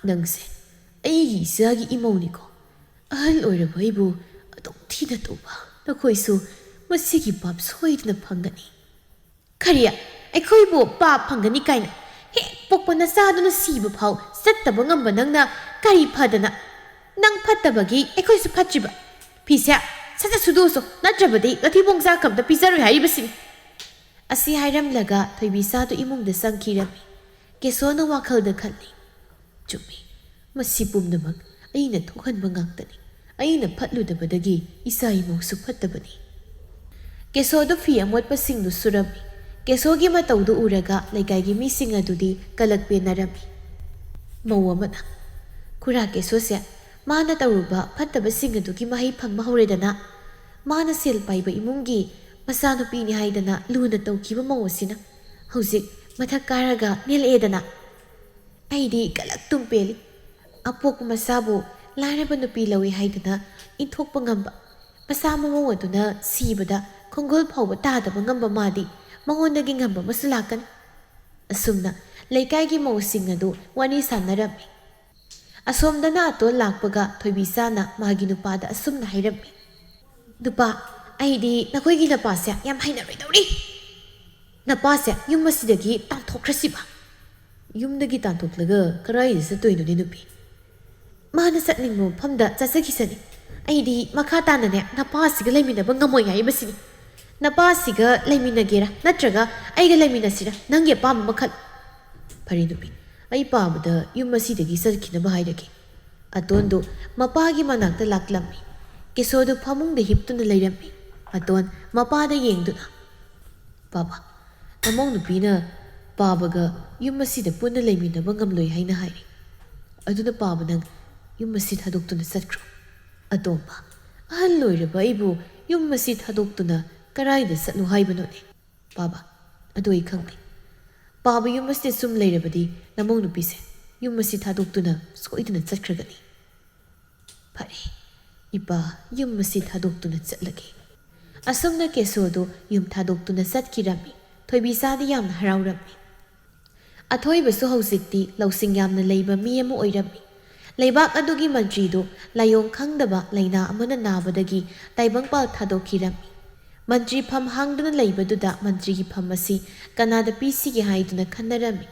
"ꯅꯪꯁꯦ ꯑꯩꯒꯤ ꯏꯆꯥꯒꯤ ꯏꯃꯧꯅꯤꯀꯣ꯫ ꯑꯍꯜ ꯑꯣꯏꯔꯕ ꯑꯩꯕꯨ ꯑꯗꯨꯛ ꯊꯤꯅ ꯇꯧꯕ ꯅꯈꯣꯏꯁꯨ ꯃꯁꯤꯒꯤ ꯄꯥꯞ ꯁꯣꯏꯗꯅ ꯐꯪꯒꯅꯤ"꯫ "ꯀꯔꯤ? ꯑꯩꯈꯣꯏꯕꯨ ꯄꯥꯞ ꯐꯪꯒꯅꯤ ꯀꯥꯏꯅ? ꯍꯦꯛ ꯄꯣꯛꯄ ꯅꯆꯥꯗꯨꯅ ꯁꯤꯕ ꯐꯥꯎ ꯆꯠꯇꯕ ꯉꯝꯕ ꯅꯪꯅ ꯀꯔꯤ ꯐꯗꯅ?" "ꯅꯪ ꯐꯠꯇꯕꯒꯤ ꯑꯩꯈꯣꯏꯁꯨ ꯐꯠꯇ꯭ꯔꯤꯕ꯫ ꯐꯤꯁꯦ ꯁꯠ ꯁꯠ ꯁꯨꯗꯣꯛꯎꯁꯣ, ꯅꯠꯇ꯭ꯔꯕꯗꯤ ꯉꯊꯤ ꯕꯣꯡꯖꯥ ꯀꯝꯇ ꯄꯤꯖꯔꯣꯏ ꯍꯥꯏꯔꯤꯕꯁꯤꯅꯤ"꯫ ꯑꯁꯤ ꯍꯥꯏꯔꯝꯂꯒ ꯊꯣꯏꯕꯤꯁꯥꯗꯨ ꯏꯃꯨꯡꯗ ꯆꯪꯈꯤꯔꯝꯃꯤ꯫ ꯀꯦꯁꯣꯅ ꯋꯥꯈꯜꯗ ꯈꯜꯂꯤ, "ꯆꯨꯝꯃꯤ, ꯃꯁꯤ ꯄꯨꯝꯅꯃꯛ ꯑꯩꯅ ꯊꯣꯛꯍꯟꯕ ꯉꯥꯛꯇꯅꯤ꯫ ꯑꯩꯅ ꯐꯠꯂꯨꯗꯕꯗꯒꯤ ꯏꯆꯥ ꯏꯃꯧꯁꯨ ꯐꯠꯇꯕꯅꯤ"꯫ ꯀꯦꯁꯣꯗꯨ ꯐꯤ ꯑꯃꯣꯠꯄꯁꯤꯡꯗꯨ ꯁꯨꯔꯝꯃꯤ꯫ ꯀꯦꯁꯣꯒꯤ ꯃꯇꯧꯗꯨ ꯎꯔꯒ ꯂꯩꯀꯥꯏꯒꯤ ꯃꯤꯁꯤꯡ ꯑꯗꯨꯗꯤ ꯀꯂꯛ ꯄꯦꯟꯅꯔꯝꯃꯤ꯫ ꯃꯧ ꯑꯃꯅ, "ꯈꯨꯔꯥ ꯀꯦꯁꯣꯁꯦ ꯃꯥꯅ ꯇꯧꯔꯨꯕ ꯐꯠꯇꯕꯁꯤꯡ ꯑꯗꯨꯒꯤ ꯃꯍꯩ ꯐꯪꯕ ꯍꯧꯔꯦꯗꯅ꯫ ꯃꯥꯅ ꯁꯦꯜ ꯄꯥꯏꯕ ꯏꯃꯨꯡꯒꯤ ꯃꯆꯥꯅꯨꯄꯤꯅꯤ ꯍꯥꯏꯗꯅ ꯂꯨꯅ ꯇꯧꯈꯤꯕ ꯃꯧ ꯑꯁꯤꯅ ꯍꯧꯖꯤꯛ ꯃꯊꯛ ꯀꯥꯔꯒ ꯅꯦꯜꯂꯛꯑꯦꯗꯅ꯫ ꯑꯩꯗꯤ ꯀꯂꯛ ꯇꯨꯝ ꯄꯦꯜꯂꯤ꯫ ꯑꯄꯣꯛꯄ ꯃꯆꯥꯕꯨ ꯂꯥꯏꯔꯕ ꯅꯨꯄꯤ ꯂꯧꯏ ꯍꯥꯏꯗꯅ ꯏꯟꯊꯣꯛꯄ ꯉꯝꯕ, ꯃꯆꯥ ꯃꯃꯧ ꯑꯗꯨꯅ ꯁꯤꯕꯗ ꯈꯣꯡꯒꯨꯜ ꯐꯥꯎꯕ ꯇꯥꯗꯕ ꯉꯝꯕ ꯃꯥꯗꯤ ꯃꯉꯣꯟꯗꯒꯤ ꯉꯝꯕ ꯑꯃꯁꯨ ꯂꯥꯛꯀꯅꯤ"꯫ ꯑꯁꯨꯝꯅ ꯂꯩꯀꯥꯏꯒꯤ ꯃꯧꯁꯤꯡ ꯑꯗꯨ ꯋꯥꯔꯤ ꯁꯥꯟꯅꯔꯝꯃꯤ꯫ ꯑꯁꯣꯝꯗꯅ ꯑꯇꯣꯟ ꯂꯥꯛꯄꯒ ꯊꯣꯏꯕꯤꯆꯥꯅ ꯃꯥꯒꯤ ꯅꯨꯄꯥꯗ ꯑꯁꯨꯝꯅ ꯍꯥꯏꯔꯝꯃꯤ, "ꯅꯨꯄꯥ, ꯑꯩꯗꯤ ꯅꯈꯣꯏꯒꯤ ꯅꯄꯥꯁꯦ ꯌꯥꯝ ꯍꯩꯅꯔꯣꯏꯗꯧꯔꯤ꯫ ꯅꯄꯥꯁꯦ ꯌꯨꯝ ꯑꯁꯤꯗꯒꯤ ꯇꯥꯟꯊꯣꯛꯈ꯭ꯔꯁꯤꯕ"꯫ "ꯌꯨꯝꯗꯒꯤ ꯇꯥꯟꯊꯣꯛꯂꯒ ꯀꯔꯥꯏꯗ ꯆꯠꯇꯣꯏꯅꯣꯅꯦ ꯅꯨꯄꯤ?" "ꯃꯥꯅ ꯆꯠꯅꯤꯡꯕ ꯃꯐꯝꯗ ꯆꯠꯆꯈꯤꯁꯅꯤ꯫ ꯑꯩꯗꯤ ꯃꯈꯥ ꯇꯥꯅꯅꯦ ꯅꯄꯥꯁꯤꯒ ꯂꯩꯃꯤꯟꯅꯕ ꯉꯝꯃꯣꯏ ꯍꯥꯏꯔꯤꯕꯁꯤꯅꯤ꯫ ꯅꯄꯥꯁꯤꯒ ꯂꯩꯃꯤꯟꯅꯒꯦꯔꯥ ꯅꯠꯇ꯭ꯔꯒ ꯑꯩꯒ ꯂꯩꯃꯤꯟꯅꯁꯤꯔꯥ, ꯅꯪꯒꯤ ꯑꯄꯥꯝꯕ ꯑꯃ ꯈꯜꯂꯨ"꯫ "ꯐꯔꯦ ꯅꯨꯄꯤ, ꯑꯩ ꯄꯥꯕꯗ ꯌꯨꯝ ꯑꯁꯤꯗꯒꯤ ꯆꯠꯈꯤꯅꯕ ꯍꯥꯏꯔꯒꯦ"꯫ ꯑꯇꯣꯟꯗꯨ ꯃꯄꯥꯒꯤ ꯃꯅꯥꯛꯇ ꯂꯥꯛꯂꯝꯃꯤ꯫ ꯀꯦꯁꯣꯗꯨ ꯐꯃꯨꯡꯗ ꯍꯤꯞꯇꯨꯅ ꯂꯩꯔꯝꯃꯤ꯫ ꯑꯇꯣꯟ ꯃꯄꯥꯗ ꯌꯦꯡꯗꯨꯅ, "ꯄꯥꯕ, ꯅꯃꯧ ꯅꯨꯄꯤꯅ ꯄꯥꯕꯒ ꯌꯨꯝ ꯑꯁꯤꯗ ꯄꯨꯟꯅ ꯂꯩꯃꯤꯟꯅꯕ ꯉꯝꯂꯣꯏ ꯍꯥꯏꯅ ꯍꯥꯏꯔꯤ꯫ ꯑꯗꯨꯅ ꯄꯥꯕ, ꯅꯪ ꯌꯨꯝ ꯑꯁꯤ ꯊꯥꯗꯣꯛꯇꯨꯅ ꯆꯠꯈ꯭ꯔꯣ"꯫ "ꯑꯇꯣꯝꯕ, ꯑꯍꯜ ꯑꯣꯏꯔꯕ ꯑꯩꯕꯨ ꯌꯨꯝ ꯑꯁꯤ ꯊꯥꯗꯣꯛꯇꯨꯅ ꯀꯔꯥꯏꯗ ꯆꯠꯂꯨ ꯍꯥꯏꯕꯅꯣꯅꯦ?" "ꯄꯥꯕ, ꯑꯗꯨ ꯑꯩ ꯈꯪꯗꯦ꯫ ꯄꯥꯕ ꯌꯨꯝ ꯑꯁꯤꯗ ꯁꯨꯝ ꯂꯩꯔꯕꯗꯤ ꯅꯃꯧ ꯅꯨꯄꯤꯁꯦ ꯌꯨꯝ ꯑꯁꯤ ꯊꯥꯗꯣꯛꯇꯨꯅ ꯁꯣꯏꯗꯅ ꯆꯠꯈ꯭ꯔꯒꯅꯤ"꯫ "ꯐꯔꯦ, ꯏꯄꯥ ꯌꯨꯝ ꯑꯁꯤ ꯊꯥꯗꯣꯛꯇꯨꯅ ꯆꯠꯂꯒꯦ"꯫ ꯑꯁꯨꯝꯅ ꯀꯦꯁꯣꯗꯨ ꯌꯨꯝ ꯊꯥꯗꯣꯛꯇꯨꯅ ꯆꯠꯈꯤꯔꯝꯃꯤ꯫ ꯊꯣꯏꯕꯤꯆꯥꯗꯤ ꯌꯥꯝꯅ ꯍꯔꯥꯎꯔꯝꯃꯤ꯫ ꯑꯊꯣꯏꯕꯁꯨ ꯍꯧꯖꯤꯛꯇꯤ ꯂꯧꯁꯤꯡ ꯌꯥꯝꯅ ꯂꯩꯕ ꯃꯤ ꯑꯃ ꯑꯣꯏꯔꯝꯃꯤ꯫ ꯂꯩꯕꯥꯛ ꯑꯗꯨꯒꯤ ꯃꯟꯇ꯭ꯔꯤꯗꯨ ꯂꯥꯏꯑꯣꯡ ꯈꯪꯗꯕ ꯂꯥꯏꯅꯥ ꯑꯃꯅ ꯅꯥꯕꯗꯒꯤ ꯇꯥꯏꯕꯪꯄꯥꯜ ꯊꯥꯗꯣꯛꯈꯤꯔꯝꯃꯤ꯫ ꯃꯟꯇ꯭ꯔꯤ ꯐꯝ ꯍꯥꯡꯗꯅ ꯂꯩꯕꯗꯨꯗ ꯃꯟꯇ꯭ꯔꯤꯒꯤ ꯐꯝ ꯑꯁꯤ ꯀꯅꯥꯗ ꯄꯤꯁꯤꯒꯦ ꯍꯥꯏꯗꯨꯅ ꯈꯟꯅꯔꯝꯃꯤ꯫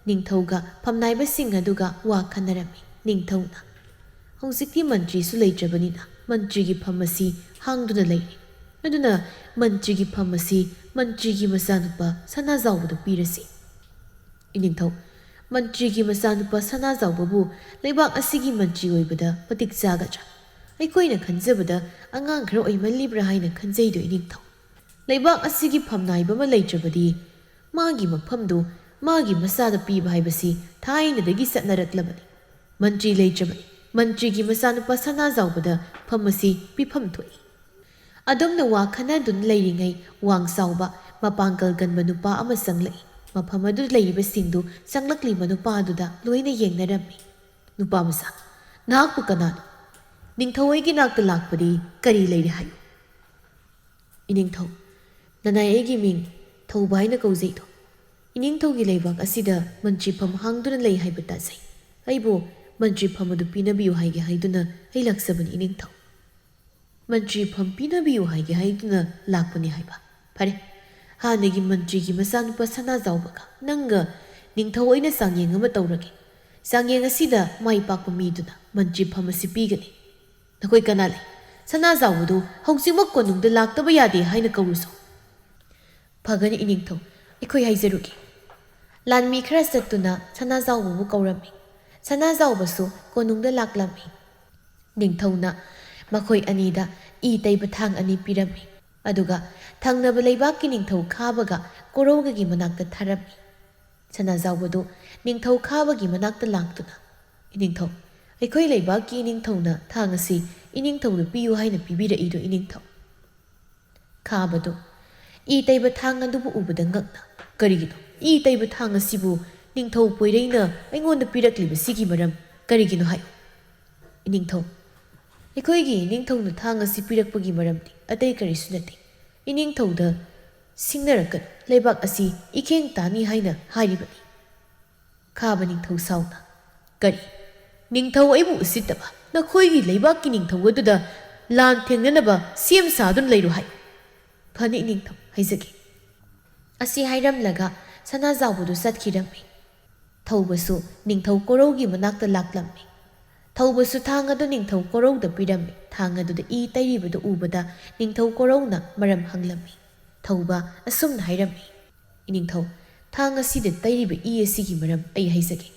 ꯅꯤꯡꯊꯧꯒ ꯐꯝꯅꯥꯏꯕꯁꯤꯡ ꯑꯗꯨꯒ ꯋꯥ ꯈꯟꯅꯔꯝꯃꯤ꯫ ꯅꯤꯡꯊꯧꯅ, ꯍꯧꯖꯤꯛꯇꯤ ꯃꯟꯇ꯭ꯔꯤꯁꯨ ꯂꯩꯇ꯭ꯔꯕꯅꯤꯅ ꯃꯟꯇ꯭ꯔꯤꯒꯤ ꯐꯝ ꯑꯁꯤ ꯍꯥꯡꯗꯨꯅ ꯂꯩꯔꯦ꯫ ꯑꯗꯨꯅ ꯃꯟꯇ꯭ꯔꯤꯒꯤ ꯐꯝ ꯑꯁꯤ ꯃꯟꯇ꯭ꯔꯤꯒꯤ ꯃꯆꯥꯅꯨꯄꯥ ꯁꯅꯥꯖꯥꯎꯕꯗ ꯄꯤꯔꯁꯤ꯫ ꯏꯅꯤꯡꯊꯧ, ꯃꯟꯇ꯭ꯔꯤꯒꯤ ꯃꯆꯥꯅꯨꯄꯥ ꯁꯅꯥꯖꯥꯎꯕꯕꯨ ꯂꯩꯕꯥꯛ ꯑꯁꯤꯒꯤ ꯃꯟꯇ꯭ꯔꯤ ꯑꯣꯏꯕꯗ ꯃꯇꯤꯛ ꯆꯥꯒꯗ꯭ꯔꯥ? ꯑꯩꯈꯣꯏꯅ ꯈꯟꯖꯕꯗ ꯑꯉꯥꯡ ꯈꯔ ꯑꯣꯏꯃꯜꯂꯤꯕ꯭ꯔꯥ ꯍꯥꯏꯅ ꯈꯟꯖꯩꯗꯣ ꯏꯅꯤꯡꯊꯧ꯫ ꯂꯩꯕꯥꯛ ꯑꯁꯤꯒꯤ ꯐꯝꯅꯥꯏꯕ ꯑꯃ ꯂꯩꯇ꯭ꯔꯕꯗꯤ ꯃꯥꯒꯤ ꯃꯐꯝꯗꯨ ꯃꯥꯒꯤ ꯃꯆꯥꯗ ꯄꯤꯕ ꯍꯥꯏꯕꯁꯤ ꯊꯥꯏꯅꯗꯒꯤ ꯆꯠꯅꯔꯛꯂꯕꯅꯤ꯫ ꯃꯟꯇ꯭ꯔꯤ ꯂꯩꯇ꯭ꯔꯕꯅꯤ꯫ ꯃꯟꯇ꯭ꯔꯤꯒꯤ ꯃꯆꯥꯅꯨꯄꯥ ꯁꯅꯥꯖꯥꯎꯕꯗ ꯐꯝ ꯑꯁꯤ ꯄꯤꯐꯝ ꯊꯣꯛꯏ꯫ ꯑꯗꯨꯝꯅ ꯋꯥ ꯈꯟꯅꯗꯨꯅ ꯂꯩꯔꯤꯉꯩ ꯋꯥꯡ ꯆꯥꯎꯕ, ꯃꯄꯥꯡꯒꯜ ꯀꯟꯕ ꯅꯨꯄꯥ ꯑꯃ ꯆꯪꯂꯛꯏ꯫ ꯃꯐꯝ ꯑꯗꯨ ꯂꯩꯔꯤꯕꯁꯤꯡꯗꯨ ꯆꯪꯂꯛꯂꯤꯕ ꯅꯨꯄꯥ ꯑꯗꯨꯗ ꯂꯣꯏꯅ ꯌꯦꯡꯅꯔꯝꯃꯤ꯫ "ꯅꯨꯄꯥ ꯃꯆꯥ, ꯅꯍꯥꯛꯄꯨ ꯀꯅꯥꯅꯣ? ꯅꯤꯡꯊꯧ ꯑꯩꯒꯤ ꯅꯥꯛꯇ ꯂꯥꯛꯄꯗꯤ ꯀꯔꯤ ꯂꯩꯔꯦ ꯍꯥꯏꯌꯨ?" "ꯏꯅꯤꯡꯊꯧ, ꯅꯅꯥꯏ ꯑꯩꯒꯤ ꯃꯤꯡ ꯊꯧꯕ ꯍꯥꯏꯅ ꯀꯧꯖꯩꯗꯣ꯫ ꯏꯅꯤꯡꯊꯧꯒꯤ ꯂꯩꯕꯥꯛ ꯑꯁꯤꯗ ꯃꯟꯇ꯭ꯔꯤ ꯐꯝ ꯍꯥꯡꯗꯨꯅ ꯂꯩ ꯍꯥꯏꯕ ꯇꯥꯖꯩ꯫ ꯑꯩꯕꯨ ꯃꯟꯇ꯭ꯔꯤ ꯐꯝ ꯑꯗꯨ ꯄꯤꯅꯕꯤꯌꯨ ꯍꯥꯏꯒꯦ ꯍꯥꯏꯗꯨꯅ ꯑꯩ ꯂꯥꯛꯆꯕꯅꯤ ꯏꯅꯤꯡꯊꯧ꯫" "ꯃꯟꯇ꯭ꯔꯤ ꯐꯝ ꯄꯤꯅꯕꯤꯌꯨ ꯍꯥꯏꯒꯦ ꯍꯥꯏꯗꯨꯅ ꯂꯥꯛꯄꯅꯤ ꯍꯥꯏꯕ? ꯐꯔꯦ, ꯍꯥꯟꯅꯒꯤ ꯃꯟꯇ꯭ꯔꯤꯒꯤ ꯃꯆꯥꯅꯨꯄꯥ ꯁꯅꯥꯖꯥꯎꯕꯒ ꯅꯪꯒ ꯅꯤꯡꯊꯧ ꯑꯩꯅ ꯆꯥꯡꯌꯦꯡ ꯑꯃ ꯇꯧꯔꯒꯦ꯫ ꯆꯥꯡꯌꯦꯡ ꯑꯁꯤꯗ ꯃꯥꯏ ꯄꯥꯛꯄ ꯃꯤꯗꯨꯅ ꯃꯟꯇ꯭ꯔꯤ ꯐꯝ ꯑꯁꯤ ꯄꯤꯒꯅꯤ꯫ ꯅꯈꯣꯏ ꯀꯅꯥ ꯂꯩ? ꯁꯅꯥꯖꯥꯎꯕꯗꯨ ꯍꯧꯖꯤꯛꯃꯛ ꯀꯣꯅꯨꯡꯗ ꯂꯥꯛꯇꯕ ꯌꯥꯗꯦ ꯍꯥꯏꯅ ꯀꯧꯔꯨꯁꯣ꯫" "ꯐꯒꯅꯤ ꯏꯅꯤꯡꯊꯧ, ꯑꯩꯈꯣꯏ ꯍꯥꯏꯖꯔꯨꯒꯦ꯫" ꯂꯥꯟꯃꯤ ꯈꯔ ꯆꯠꯇꯨꯅ ꯁꯅꯥꯖꯥꯎꯕꯕꯨ ꯀꯧꯔꯝꯃꯤ꯫ ꯁꯅꯥꯖꯥꯎꯕꯁꯨ ꯀꯣꯅꯨꯡꯗ ꯂꯥꯛꯂꯝꯃꯤ꯫ ꯅꯤꯡꯊꯧꯅ ꯃꯈꯣꯏ ꯑꯅꯤꯗ ꯏ ꯇꯩꯕ ꯊꯥꯡ ꯑꯅꯤ ꯄꯤꯔꯝꯃꯤ꯫ ꯑꯗꯨꯒ ꯊꯪꯅꯕ ꯂꯩꯕꯥꯛꯀꯤ ꯅꯤꯡꯊꯧ ꯈꯥꯕꯒ ꯀꯣꯔꯧꯒꯒꯤ ꯃꯅꯥꯛꯇ ꯊꯥꯔꯝꯃꯤ꯫ ꯁꯅꯥꯖꯥꯎꯕꯗꯨ ꯅꯤꯡꯊꯧ ꯈꯥꯕꯒꯤ ꯃꯅꯥꯛꯇ ꯂꯥꯛꯇꯨꯅ, "ꯏꯅꯤꯡꯊꯧ, ꯑꯩꯈꯣꯏ ꯂꯩꯕꯥꯛꯀꯤ ꯏꯅꯤꯡꯊꯧꯅ ꯊꯥꯡ ꯑꯁꯤ ꯏꯅꯤꯡꯊꯧꯗ ꯄꯤꯌꯨ ꯍꯥꯏꯅ ꯄꯤꯕꯤꯔꯛꯏꯗꯣ ꯏꯅꯤꯡꯊꯧ꯫" ꯈꯥꯕꯗꯨ ꯏ ꯇꯩꯕ ꯊꯥꯡ ꯑꯗꯨꯕꯨ ꯎꯕꯗ ꯉꯛꯅ, "ꯀꯔꯤꯒꯤꯅꯣ? ꯏ ꯇꯩꯕ ꯊꯥꯡ ꯑꯁꯤꯕꯨ ꯅꯤꯡꯊꯧ ꯄꯣꯏꯔꯩꯅ ꯑꯩꯉꯣꯟꯗ ꯄꯤꯔꯛꯂꯤꯕꯁꯤꯒꯤ ꯃꯔꯝ ꯀꯔꯤꯒꯤꯅꯣ ꯍꯥꯏꯌꯨ꯫" "ꯏꯅꯤꯡꯊꯧ, ꯑꯩꯈꯣꯏꯒꯤ ꯏꯅꯤꯡꯊꯧꯅ ꯊꯥꯡ ꯑꯁꯤ ꯄꯤꯔꯛꯄꯒꯤ ꯃꯔꯝꯗꯤ ꯑꯇꯩ ꯀꯔꯤꯁꯨ ꯅꯠꯇꯦ꯫ ꯏꯅꯤꯡꯊꯧꯗ ꯁꯤꯡꯅꯔꯛꯀꯅꯨ, ꯂꯩꯕꯥꯛ ꯑꯁꯤ ꯏꯈꯦꯡ ꯇꯥꯅꯤ ꯍꯥꯏꯅ ꯍꯥꯏꯔꯤꯕꯅꯤ꯫" ꯈꯥꯕ ꯅꯤꯡꯊꯧ ꯁꯥꯎꯅ, "ꯀꯔꯤ? ꯅꯤꯡꯊꯧ ꯑꯩꯕꯨ ꯎꯁꯤꯠꯇꯕ ꯅꯈꯣꯏꯒꯤ ꯂꯩꯕꯥꯛꯀꯤ ꯅꯤꯡꯊꯧ ꯑꯗꯨꯗ ꯂꯥꯟ ꯊꯦꯡꯅꯅꯕ ꯁꯦꯝ ꯁꯥꯗꯨꯅ ꯂꯩꯔꯨ ꯍꯥꯏ? ꯐꯅꯤ ꯏꯅꯤꯡꯊꯧ, ꯍꯥꯏꯖꯒꯦ꯫" ꯑꯁꯤ ꯍꯥꯏꯔꯝꯂꯒ ꯁꯅꯥꯖꯥꯎꯕꯗꯨ ꯆꯠꯈꯤꯔꯝꯃꯤ꯫ ꯊꯧꯕꯁꯨ ꯅꯤꯡꯊꯧ ꯀꯣꯔꯧꯒꯤ ꯃꯅꯥꯛꯇ ꯂꯥꯛꯂꯝꯃꯤ꯫ ꯊꯧꯕꯁꯨ ꯊꯥꯡ ꯑꯗꯨ ꯅꯤꯡꯊꯧ ꯀꯣꯔꯧꯗ ꯄꯤꯔꯝꯃꯤ꯫ ꯊꯥꯡ ꯑꯗꯨꯗ ꯏ ꯇꯩꯔꯤꯕꯗꯨ ꯎꯕꯗ ꯅꯤꯡꯊꯧ ꯀꯣꯔꯧꯅ ꯃꯔꯝ ꯍꯪꯂꯝꯃꯤ꯫ ꯊꯧꯕ ꯑꯁꯨꯝꯅ ꯍꯥꯏꯔꯝꯃꯤ, "ꯏꯅꯤꯡꯊꯧ, ꯊꯥꯡ ꯑꯁꯤꯗ ꯇꯩꯔꯤꯕ ꯏ ꯑꯁꯤꯒꯤ ꯃꯔꯝ ꯑꯩ ꯍꯥꯏꯖꯒꯦ꯫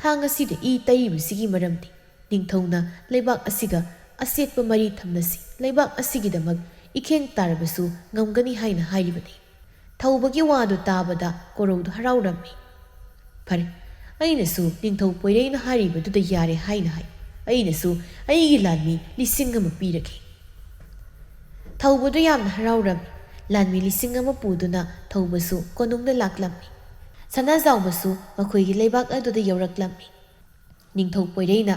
ꯊꯥꯡ ꯑꯁꯤꯗ ꯏ ꯇꯩꯔꯤꯕꯁꯤꯒꯤ ꯃꯔꯝꯗꯤ ꯅꯤꯡꯊꯧꯅ ꯂꯩꯕꯥꯛ ꯑꯁꯤꯒ ꯑꯆꯦꯠꯄ ꯃꯔꯤ ꯊꯝꯅꯁꯤ, ꯂꯩꯕꯥꯛ ꯑꯁꯤꯒꯤꯗꯃꯛ ꯏꯈꯦꯡ ꯇꯥꯔꯕꯁꯨ ꯉꯝꯒꯅꯤ ꯍꯥꯏꯅ ꯍꯥꯏꯔꯤꯕꯅꯤ꯫" ꯊꯧꯕꯒꯤ ꯋꯥꯗꯨ ꯇꯥꯕꯗ ꯀꯣꯔꯧꯗꯨ ꯍꯔꯥꯎꯔꯝꯃꯤ꯫ "ꯐꯔꯦ, ꯑꯩꯅꯁꯨ ꯅꯤꯡꯊꯧ ꯄꯣꯏꯔꯩꯅ ꯍꯥꯏꯔꯤꯕꯗꯨꯗ ꯌꯥꯔꯦ ꯍꯥꯏꯅ ꯍꯥꯏ꯫ ꯑꯩꯅꯁꯨ ꯑꯩꯒꯤ ꯂꯥꯟꯃꯤ ꯂꯤꯁꯤꯡ ꯑꯃ ꯄꯤꯔꯒꯦ꯫" ꯊꯧꯕꯗꯨ ꯌꯥꯝꯅ ꯍꯔꯥꯎꯔꯝꯃꯤ꯫ ꯂꯥꯟꯃꯤ ꯂꯤꯁꯤꯡ ꯑꯃ ꯄꯨꯗꯨꯅ ꯊꯧꯕꯁꯨ ꯀꯣꯅꯨꯡꯗ ꯂꯥꯛꯂꯝꯃꯤ꯫ ꯁꯅꯥꯖꯥꯎꯕꯁꯨ ꯃꯈꯣꯏꯒꯤ ꯂꯩꯕꯥꯛ ꯑꯗꯨꯗ ꯌꯧꯔꯛꯂꯝꯃꯤ꯫ ꯅꯤꯡꯊꯧ ꯄꯣꯏꯔꯩꯅ